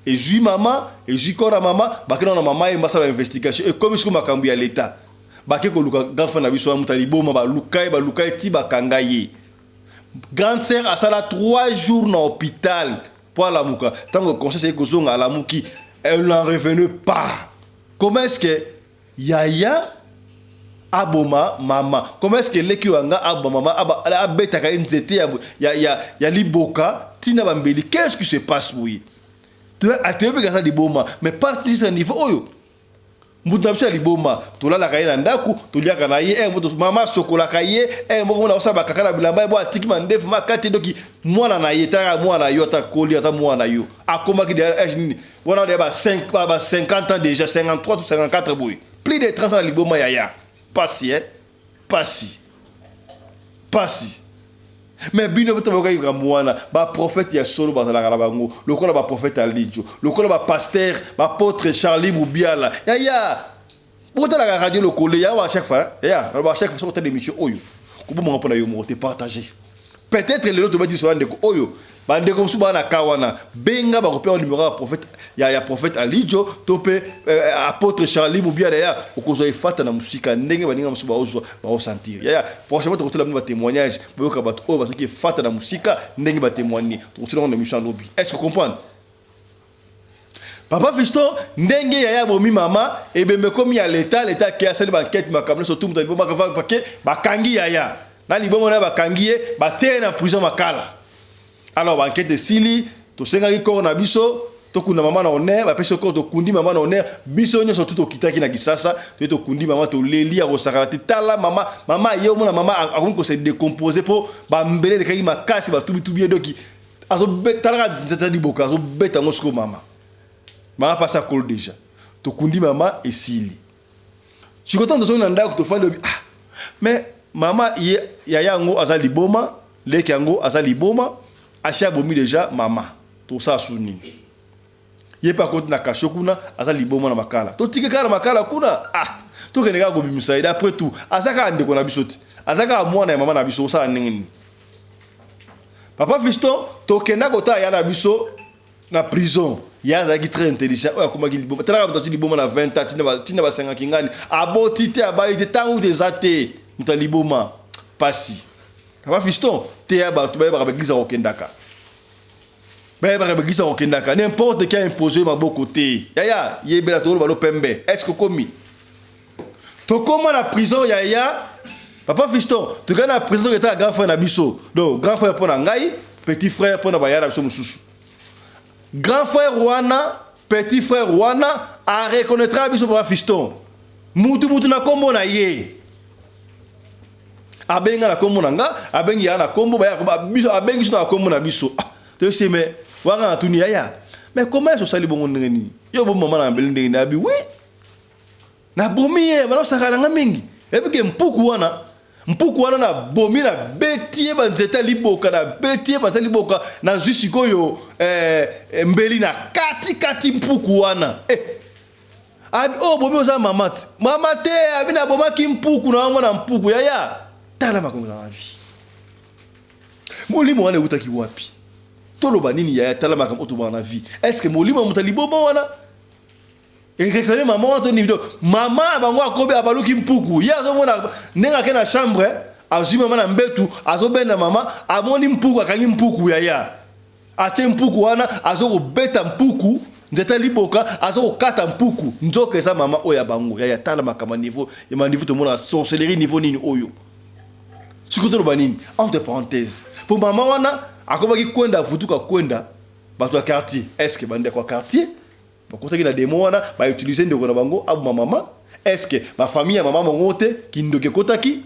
A: ezwi mama ezwi kora mama bakenda na mama ye basala investigation ekomi siko makambo ya leta bake koluka grand frère na biso wana moto ya liboma baluka ye baluka ye ti bakanga ye. Grande sœur asala 3 jours na hôpital po alamuka. Ntango conscience eye kozonga alamuki, elle n'en revenait pas. Comment est-ce que yaya aboma mama? Comment est-ce que leki oyo anga aboma mama, abetaka ye nzete ya liboka ntina bambeli? Qu'est-ce qui se passe boye? Toyebi aza liboma, mais parti juste na niveau oyo mutu na biso ya liboma, tolalaka ye na ndako, toliaka na ye, mama asokolaka ye, moko mona osala bakaka na bilamba ye bo atiki mandefu makati doki mwana na ye. Talaka mwana na yo, ata koli ata mwana na yo akomaki déjà âge nini wana, deya ba 5 ba 50 ans déjà, 53 to 54 boye, plus de 30 ans na liboma. Yaya, pasi, eh pasi, pasi. Mais bino mpe toyokaki makambo wana. Baprofete ya solo bazalaka na bango lokola baprofete ya Lidjo, lokola bapasteur, baapôtre Charlie Mubiala. Yaya, botalaka radio Lokole ya à chaque fois. Yaya, naloba chaque fois, soki otala émission oyo, kobomanga mpo na yo moko te, partage. Peut-être lelo tobeti biso ya ndeko oyo, bandeko mosusu baa na ka wana, benga, bakopea numéro ya prophète ya prophète Alijo to mpe apôtre Charlie Mubiala. Ya okozwa efata na mosika ndenge baninga mosusu baozwa baosentir. Yaya, prochainement tokotela bino batémoignage, boyoka bato oyo basoki efata na mosika ndenge batémoigne. Tokotela ngo na émission ya lobi. Est ce que comprendre, papa fiston, ndenge yaya abomi mama, ebembe ekomi ya leta, leta ake asali baenquête, makambo nyonso tu, moto alibomaka pake bakangi yaya na liboma na ye, bakangi ye, batie ye na prison Makala. Alors baenquête esili, tosengaki corps na biso tokunda mama na honneur, bapesi corps, tokundi mama na honneur. Biso nyonso tu tokitaki na Kisasa, toye tokundi mama, toleli ya kosakana te. Tala mama, mama ye omona mama akomi kose décomposer mpo bambele elekaki makasi, batubitubi ye doki talaka nzete liboka azobeta yango. Sikoyo mama, mama mpasi akolo déjà. Tokundi mama, esili. Sikoyo ntango tozongi na ndako, tofandi obi: ah, mais mama ye, yaya yango aza liboma, leki yango aza liboma, asi abomi déjà mama, tosala su nini? Ye mpe akoti na kasho kuna, aza liboma na Makala, totiki kaka na Makala kuna. Ah, tokende kaka kobimisa ye. D'après tout aza kaka ndeko na biso te, aza kaka mwana ya mama na biso. Osala ndenge nini, papa fiston? Tokenda kotala ya na biso na prison. Ye azalaki très intelligent. Oyo akomaki liboma, talaka moto ati liboma na 20 ans, ntina basengaki ngani, aboti te, abali te, ntango te eza te, moto ya liboma. Pasi, papa fiston. Teya bato bayebaka baeglise akokendaka, bayebaka baeglise akokendaka. N'importe qui a imposé maboko te. Yaya, yebela, toloba lo pembe. Est ce que komi tokóma na prison? Yaya, papa fiston, tokei na prison, toketaka grand frère na biso. Donc grand frère mpo na ngai, petit frère mpo na baya na biso mosusu. Grand frère wana, petit frère wana areconnaîtra biso, papa fiston, mutu mutu na nkombo na ye. Abenga na nkombo na nga, abengi ya na nkombo baya biso, abengi biso na nkombo na biso. Ah, toyesi me wanga na tuni: yaya, mais comment est osali bongo? Ndenge nini yo bo mama na mbeli? Ndenge nini? Abi: oui, nabomi ye, banosaka na nga mingi ebike mpuku wana, mpuku wana nabomi, nabeti ye banzete ya liboka, nabeti ye banzete ya liboka, nazwi sikoyo mbeli na kati kati mpuku wana. Abi oyo bomi oza mama te, mama te. Abi nabomaki mpuku na mwana mpuku. Yaya, tala makambo na vie, molimo wana eutaki wapi? Toloba nini, yaya? Tala makambo oyo tobaka na vie. Est ce que molimo ya moto ya liboma wana eréclame mama wana to nini? To mama na bango akobi abaluki mpuku. Ye azomona ndenge ake na chambre, azwi mama na mbetu, azobenda mama, amoni mpuku, akangi mpuku. Yaya, atie mpuku wana, azokobeta mpuku nzete liboka, azokokata mpuku, nzoka eza mama oyo ya bango. Yaya, tala makambo ya niveau ya maniveau, tomona sorcellerie niveau nini oyo. Sikoyo toloba nini? Entre parenthèse, mpo mama wana Akomaki kwenda, avutuka kwenda bato ya quartier. Est ce que bandeko ya quartier bakotaki na demo wana, bautilize ndeko na bango aboma mama? Est ce que bafamille ya mama mongo te kindoki ekotaki,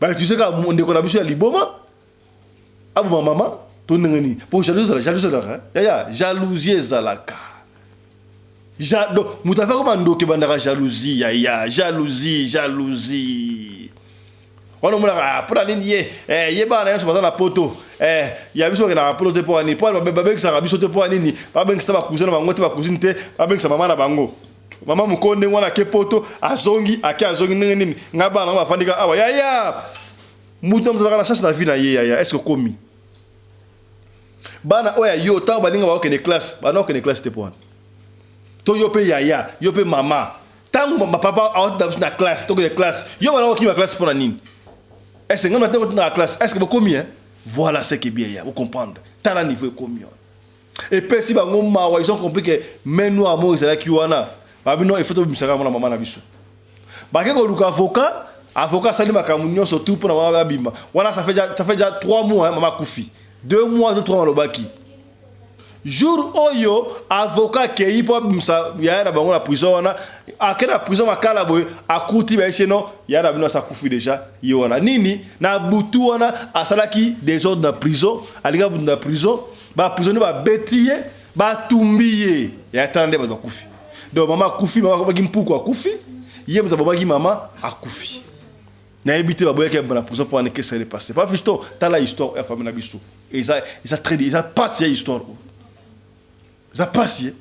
A: bautilize kaka ndeko na biso ya liboma aboma mama to ndenge nini? Po jalousie ezala, jalousie ezalaka, yaya, jalousie ezalaka. Ja, donc moto afaka bandoki ebandaka jalousie, yaya, jalousie, jalousie wana omonaka. Ah, mpona nini ye eh, ye bana nyonso baza na poto eh, ya biso bakendaka poto te? Mpo nini? Mpo babengisaka biso te? Mpo nini babengisa bacousin na bango te, bacousine te, babengisa mama na bango, mama mokolo ndenge wana ake poto, azongi, ake azongi ndenge nini? Ngai bana nango bafandika awa. Yaya, moto na moto azalaka na chance na vie na ye. Yaya, est ce que okomi bana oyo ya yo, ntango baninga bakokende classe, bana okende classe te mpo wana to yo mpe yaya, yo mpe mama, ntango papa aotinda biso na classe, tokende classe, yo bana okima classe mpo na nini? Est ce ngai na te kotinda classe? Est ce que bokomi, hein? Voilà ce qui est bien ya bocomprendre. Tala niveau ekomi wana, epesi bango mawa. Ils ont compris que main noire moko ezalaki wana. Babino, il faut tobimisaka mona mama na biso. Bake koluka avocat, avocat asali makambo nyonso tout mpona mama babima wana. Ça fait déjà 3 mois, hein, mama akufi 2 mois to 3 mois. Alobaki jour oyo avocat akei mpo abimisa yaya na bango na prison wana, ake na prison Makala boye, akuti bayesi no yaya na bino asa akufi déjà. Ye wana nini na butu wana asalaki désordre na prison, alingi abutu na prison, baprisonnier babeti ye, batumbi ye. Yaya, tala nde bato bakufi. Donc mama akufi, mama akomaki mpuku, akufi. Ye moto abomaki mama akufi. Nayebi te baboyaki na prison mpo wana. Qu'est-ce qui s'est passé? Pa fiston, tala histoire ya famille na biso, eza très, eza pasi ya histoire oyo, eza pasi.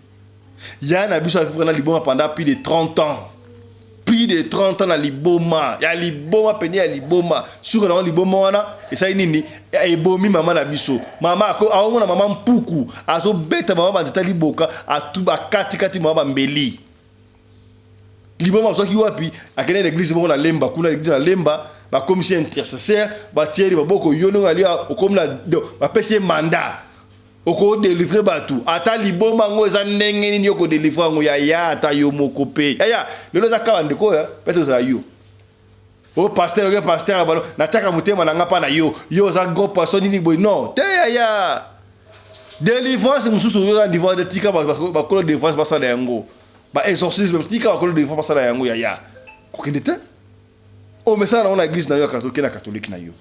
A: Ya na biso avivre na liboma pendant plus de 30 ans, plus de 30 ans na liboma ya liboma pene ya liboma. Suka nango liboma wana esali nini? Ebomi mama na biso. Mama aomona mama mpuku azobeta mama banzeta liboka, akatikati mama bambeli. Liboma azwaki wapi? Akende na église moko na Lemba kuna, église na Lemba, bakomisi intercesseur, batieli maboko. Yo ndenge ali okomi na, bapesi ye mandat, okodélivre bato. Ata liboma yango eza ndenge nini, yo kodélivre yango, yaya? Ata yo moko mpe, yaya, lelo eza kaka bandeko oyo pete ozala yo o pasteur, oke pasteur balo, natiaka motema na nga mpa na yo, yo oza gros poisson nini boye. Non te, yaya, délivrance mosusu oyo oza niveau te, tika bakolo délivrance basala yango. Baexorcisme, tika bakolo délivrance basala yango. Yaya, kokende te omesala nango na église na yo ya catholique, na catholique na yo,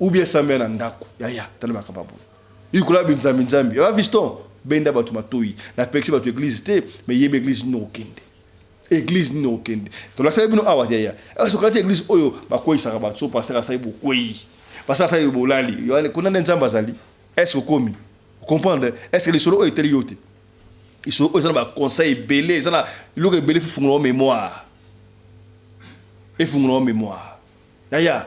A: ou bien sambe na ndako. Yaya, tala makambo boye ikola binzambi nzambi ya fiston. Benda bato matoi, napekisi bato église te, mais yeba église nini okende, église nini okende. Tolakisaki bino awa, yaya, soki ati église oyo bakweyisaka bato, so pasteur asali bokwei, pasteur asali bolali kuna nde Nzambe azali. Est ce okomi comprendre? Est ce que lisolo oyo eteli yo te? Lisolo oyo eza na baconseil ebele, eza na eloko ebele. Efungola mémoire, efungola mémoire, yaya.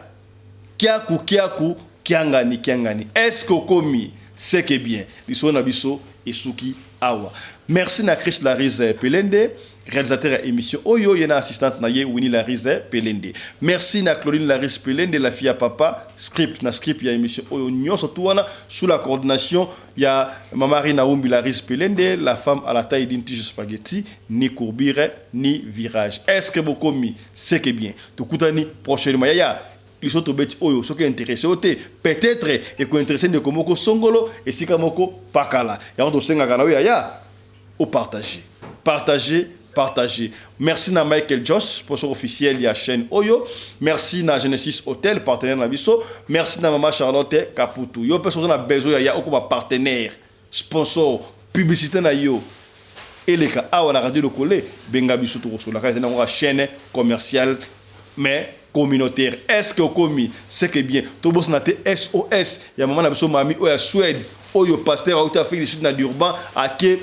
A: Kiaku kiaku, kiangani kiangani. Est ce que okomi? C'est que bien, lisolo na biso esuki awa. Merci na Chris Larise Pelende, réalisateur ya émission oyo, ye na assistante na ye Winnie Larise Pelende. Merci na Claudine Larise Pelende, la fille à papa, script na script ya émission oyo nyonso tu wana, sous la coordination ya Mama Rina Wumbi Larise Pelende, la femme à la taille d'une tige spaghetti, ni courbure ni virage. Est ce que bokomi? C'est que bien, tokutani prochainement. Yaya, liso tobeti oyo, soki intéressé yo te, peut-être ekointéresse ndeko moko songolo esika moko pakala. Yango tosengaka na yo, yaya, opartage, partager, partager. Merci na Michael Joss, sponsor officiel ya chaîne oyo. Merci na Genesis Hotel, partenaire na biso. Merci na Mama Charlotte Kaputu. Yo pe na besoin ya okoma partenaire, sponsor, publicité na yo eleka awa na Radio Lokole, benga biso, tokosolaka. Eza nango chaîne commerciale mais communautaire. Est-ce que okomi? C'est que bien. Tobosana te SOS ya mama na biso mami oyo ya Suède, oyo pasteur auti Afrique du Sud na Durban, ake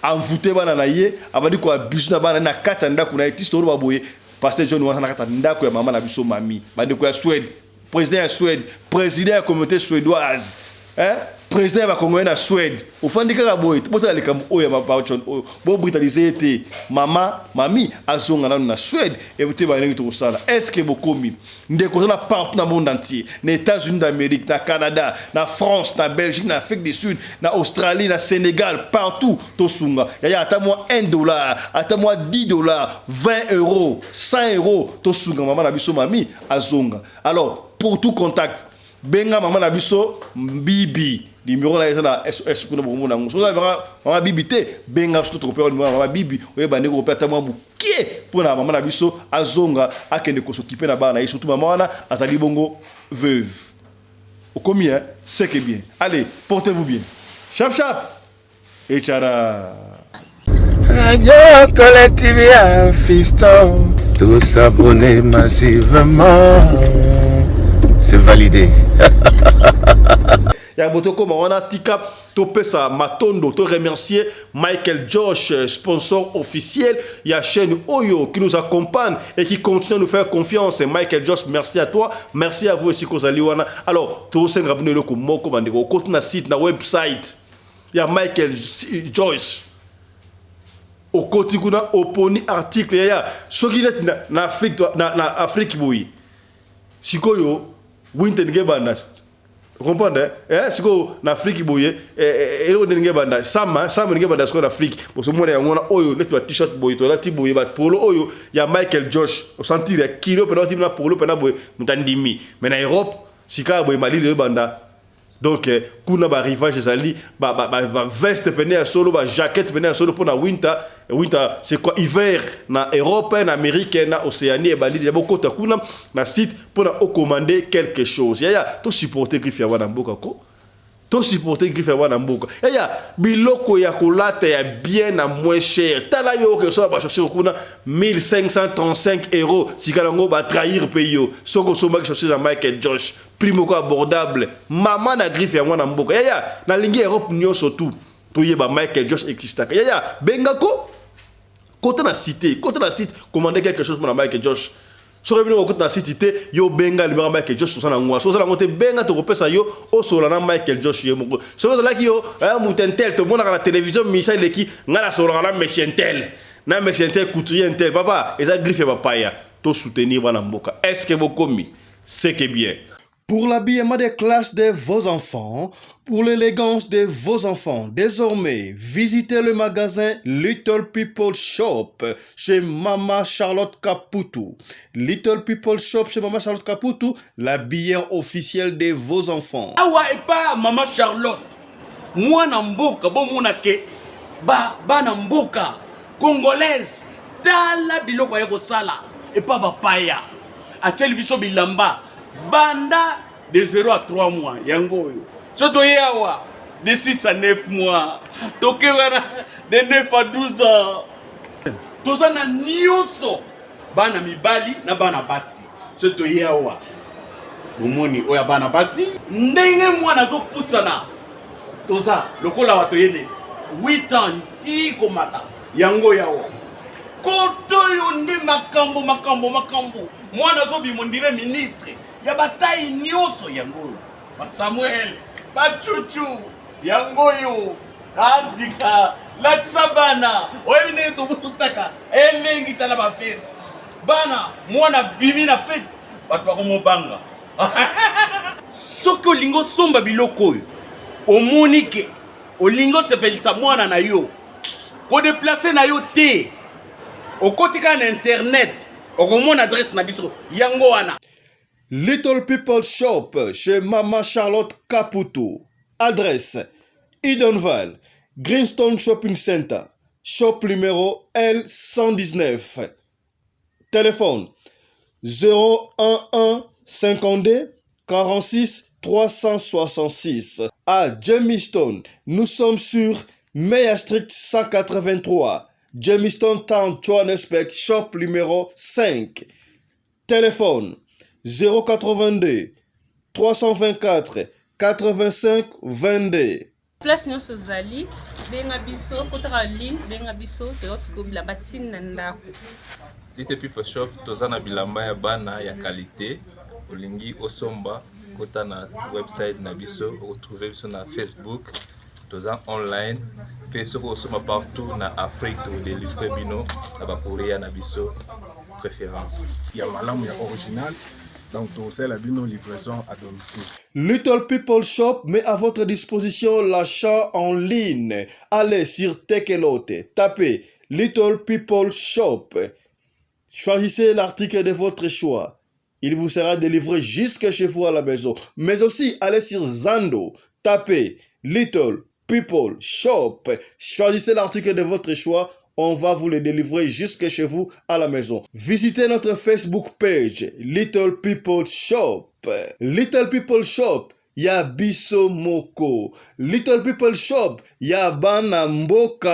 A: envoûté bana na ye, abandi koabuse na bana na kati ya ndako na ye. Ti toloba boye, pasteur John wana na kati ya ndako ya mama na biso mami. Bandeko ya Suède, président ya Suède, président ya communauté suédoise, hein? Président ya bakongolais na Suède, ofandi kaka boye, botala likambo oyo ya John oyo, bobrutalize ye te. Mama mami azonga nano na Suède ete bandenge tokosala. Est ce que bokomi? Ndeko oza na partout na monde entier, na États-Unis d'Amérique, na Canada, na France, na Belgique, na Afrique du Sud, na Australie, na Sénégal, partout, tosunga yaya. Ata mwa 1 dollar, ata mwa 10 dollars, 20 euros, 100 euros, tosunga mama na biso mami azonga. Alors, pour tout contact, Benga mama na biso Bibi, numéro na ye eza na SOS kuna, bokomona yango. Soki oza mama Bibi te, benga soki tokopesa numéro ya mama Bibi, oyeba ndenge okopesa ata mwa moke mpo na mama na biso azonga akende kosokipe na bana na ye, surtout mama wana azali bongo veuve. Okomi hein, c'est que bien. Allez, portez-vous bien. Chap chap. Echara.
E: Radio Collective ya Fiston. Tous abonnés massivement. C'est validé.
A: Yango tokóma wana, tika topesa matondo, to remercier Michael Josh, sponsor officiel ya chaîne oyo, qui nous accompagne et qui continue à nous faire confiance. Michael Josh, merci à toi, merci à vous aussi kozali wana. Alors tosenga bino eloko moko, bandeko: okoti na site, na website ya Michael Joyce, okoti kuna, oponi article yaya. Soki neti na Afrique, na Afrique boye, sikoyo winter ndenge ebanda, comprendre eh? Sikoyo na Afrique boye, eloko ndenge ebanda, sama sama ndenge ebanda sikoyo na Afrique, bosomona yango wana oyo neti ba t-shirt boye tolati boye, bapolo oyo ya Michael Josh, osentir ya kilo mpena otimi na polo mpena boye, moto andimi. Mais na Europe sika boye, malili oyebanda, donc kuna barivage ezali baveste pene ya solo, bajaquette pene ya solo mpona winter. Winter, c'est quoi? Hiver na Europe, na Amérique, na Océanie ebandi deja. Bokota kuna na site mpona ocommander quelque chose. Yaya, tosupporte griffe ya wana mboka ko, tosupporte griffe ya wana mboka. Yaya, biloko ya kolata ya bien na moins cher. Tala yo, oke osomba bachaussure kuna 1535 euros, sika yango batrahir mpe yo. Soki osombaki chaussure ya Michael Josh, prix moko abordable, mama na griffe ya mwana mboka. Yaya, nalingi Europe nyonso tu toyeba Michael Josh existaka. Yaya, bengako, kota na site, kota na site, commande quelque chose mpona Michael Josh. Soki bino okota na site te, yo benga numéro Michael Josh, tosala yango. Soki osala yango te, benga, tokopesa yo, osola na Michael Josh ye moko. Soki ozalaki yo moto un tel tomonaka na télévision, misa eleki, ngai nasololaka na monsieur un tel, na monsieur un tel, couturier un tel, papa, eza griffe ya bapaya. Tosoutenir bana mboka. Est ce que bokomi? C'est que bien.
G: Pour l'habillement des classes de vos enfants, pour l'élégance de vos enfants, désormais, visitez le magasin Little People Shop chez Mama Charlotte Caputo. Little People Shop chez Mama Charlotte Caputo, l'habilleur officiel de vos enfants.
H: Awa epa Mama Charlotte, mwana mboka, bomona ke ba bana mboka congolaise, tala biloko aye kosala epa bapaya. Atieli biso bilamba banda de 0 à 3 mois, yango oyo. So toye awa, de 6 à 9 mois, toke wana de 9 à 12 ans. Toza na nyonso, bana mibali na bana basi. So toye awa, bomoni oyo ya bana basi, ndenge mwana azopusana, toza lokola bato yene 8 ans ti komata. Yango yawa koto oyo nde makambo, makambo, makambo. Mwana azobima on dirait ministre ya bataille nyonso. Yango oyo basamuel, bachuchu, yango oyo andika latisa bana. Oyebi ndenge tobutaka elengi, tala bafeste bana, mwana bimi na fete, bato bakomobanga. Soki olingi osomba biloko oyo, omoni ke olingi osepelisa mwana na yo, kodéplacer na yo te, okoti kaka na internet, okomona adresse na biso, yango wana.
G: Little People Shop chez Mama Charlotte Caputo. Adresse: Edenvale, Greenstone Shopping Center, shop numéro L119. Téléphone 011 52 46 366. À Germiston, nous sommes sur Meyer Street 183, Germiston Town, Johannesburg, shop numéro 5. Téléphone 082 324 85 22.
I: Place nyonso ozali, benga biso, kotaka ligne, benga biso, toyoti bilamba ntina na ndako.
J: Little People Shop, toza na bilamba ya bana ya qualité. Olingi osomba, kota na website na biso, okotrouve biso na Facebook, toza online mpe. Soki osomba partout na Afrique, tokodélivre bino na bacourrier na biso préférence.
D: Ya malamu, ya original, donc tokosalela bino livraison à domicile.
G: Little People Shop met à votre disposition l'achat en ligne. Allez sur Takealot, tapez Little People Shop. Choisissez l'article de votre choix. Il vous sera délivré jusque chez vous à la maison. Mais aussi, allez sur Zando, tapez Little People Shop. Choisissez l'article de votre choix. On va vous le délivrer jusque chez vous à la maison. Visitez notre Facebook page Little People Shop. Little People Shop. Ya biso moko. Little People Shop. Ya bana mboka.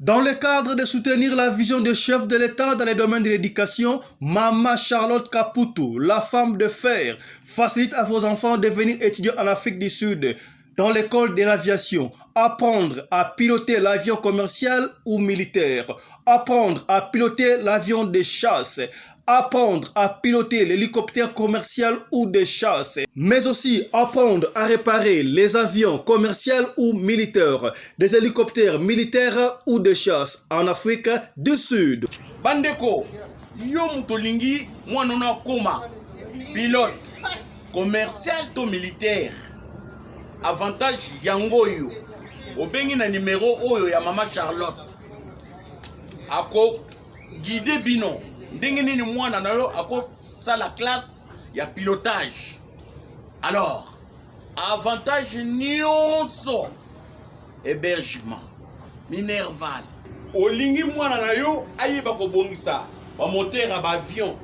G: Dans le cadre de soutenir la vision du chef de l'État dans les domaines de l'éducation, Mama Charlotte Kaputu, la femme de fer, facilite à vos enfants de venir étudier en Afrique du Sud dans l'école de l'aviation, apprendre à piloter l'avion commercial ou militaire, apprendre à piloter l'avion de chasse, apprendre à piloter l'hélicoptère commercial ou de chasse, mais aussi apprendre à réparer les avions commerciaux ou militaires, des hélicoptères militaires ou de chasse en Afrique du Sud.
H: Bandeko, yo moto olingi mwana no akoma pilote commercial to militaire, avantage yango oyo obengi na numero oyo ya mama Charlotte, akoguide bino ndenge nini mwana na yo akosala classe ya pilotage. Alors, avantage nyonso, hébergement, minerval. Olingi mwana na yo ayeba kobongisa bamoteur ya baavion,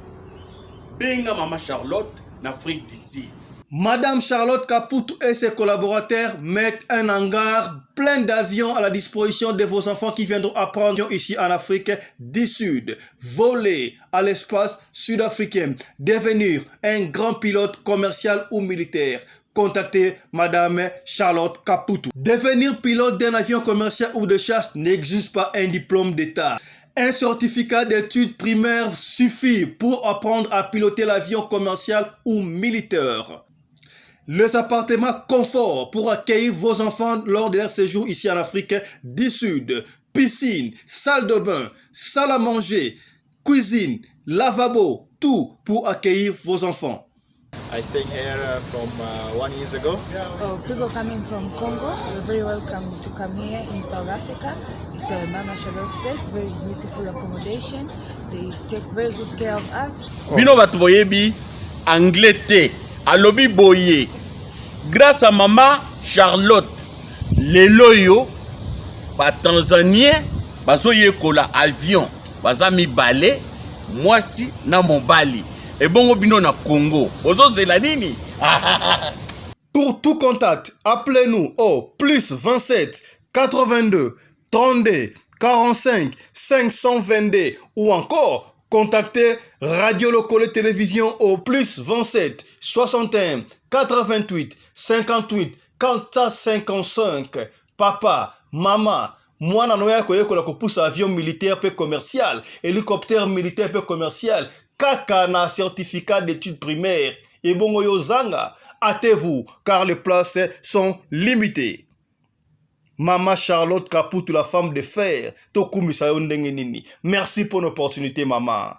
H: benga mama Charlotte na Afrique du Sud.
G: Madame Charlotte Kaputu et ses collaborateurs mettent un hangar plein d'avions à la disposition de vos enfants qui viendront apprendre ici en Afrique du Sud, voler à l'espace sud-africain, devenir un grand pilote commercial ou militaire. Contactez Madame Charlotte Kaputu. Devenir pilote d'un avion commercial ou de chasse n'exige pas un diplôme d'État. Un certificat d'études primaires suffit pour apprendre à piloter l'avion commercial ou militaire. Les appartements confort pour accueillir vos enfants lors de leur séjour ici en Afrique du Sud. Piscine, salle de bain, salle à manger, cuisine, lavabo, tout pour accueillir vos enfants.
K: I stay here from 1 years ago.
L: Oh, people coming from Congo, you're very welcome to come here in South Africa. It's a Mama Charlotte space, very beautiful accommodation. They take very good care of us.
H: Bino bato boyebi anglais te, alobi boye: grâce à mama Charlotte, lelo oyo batanzanien bazoyekola avion, baza mibale, mwasi na mobali. Ebongo bino na Congo bozozela nini?
G: Pour tout contact, appelez-nous au plus 27 82 32 45 522 ou encore contactez Radio Lokole Télévision au plus 27 61 88 58 455. Papa, maman, mwana no ya koyekola kopusa avion militaire pe commercial, hélicoptère militaire pe commercial, kaka na certificat d'études primaires. Ebongo yo zanga, hâtez-vous car les places sont limitées. Mama Charlotte Kaputu, la femme de fer, tokumisa yo ndenge nini. Merci pour l'opportunité, maman.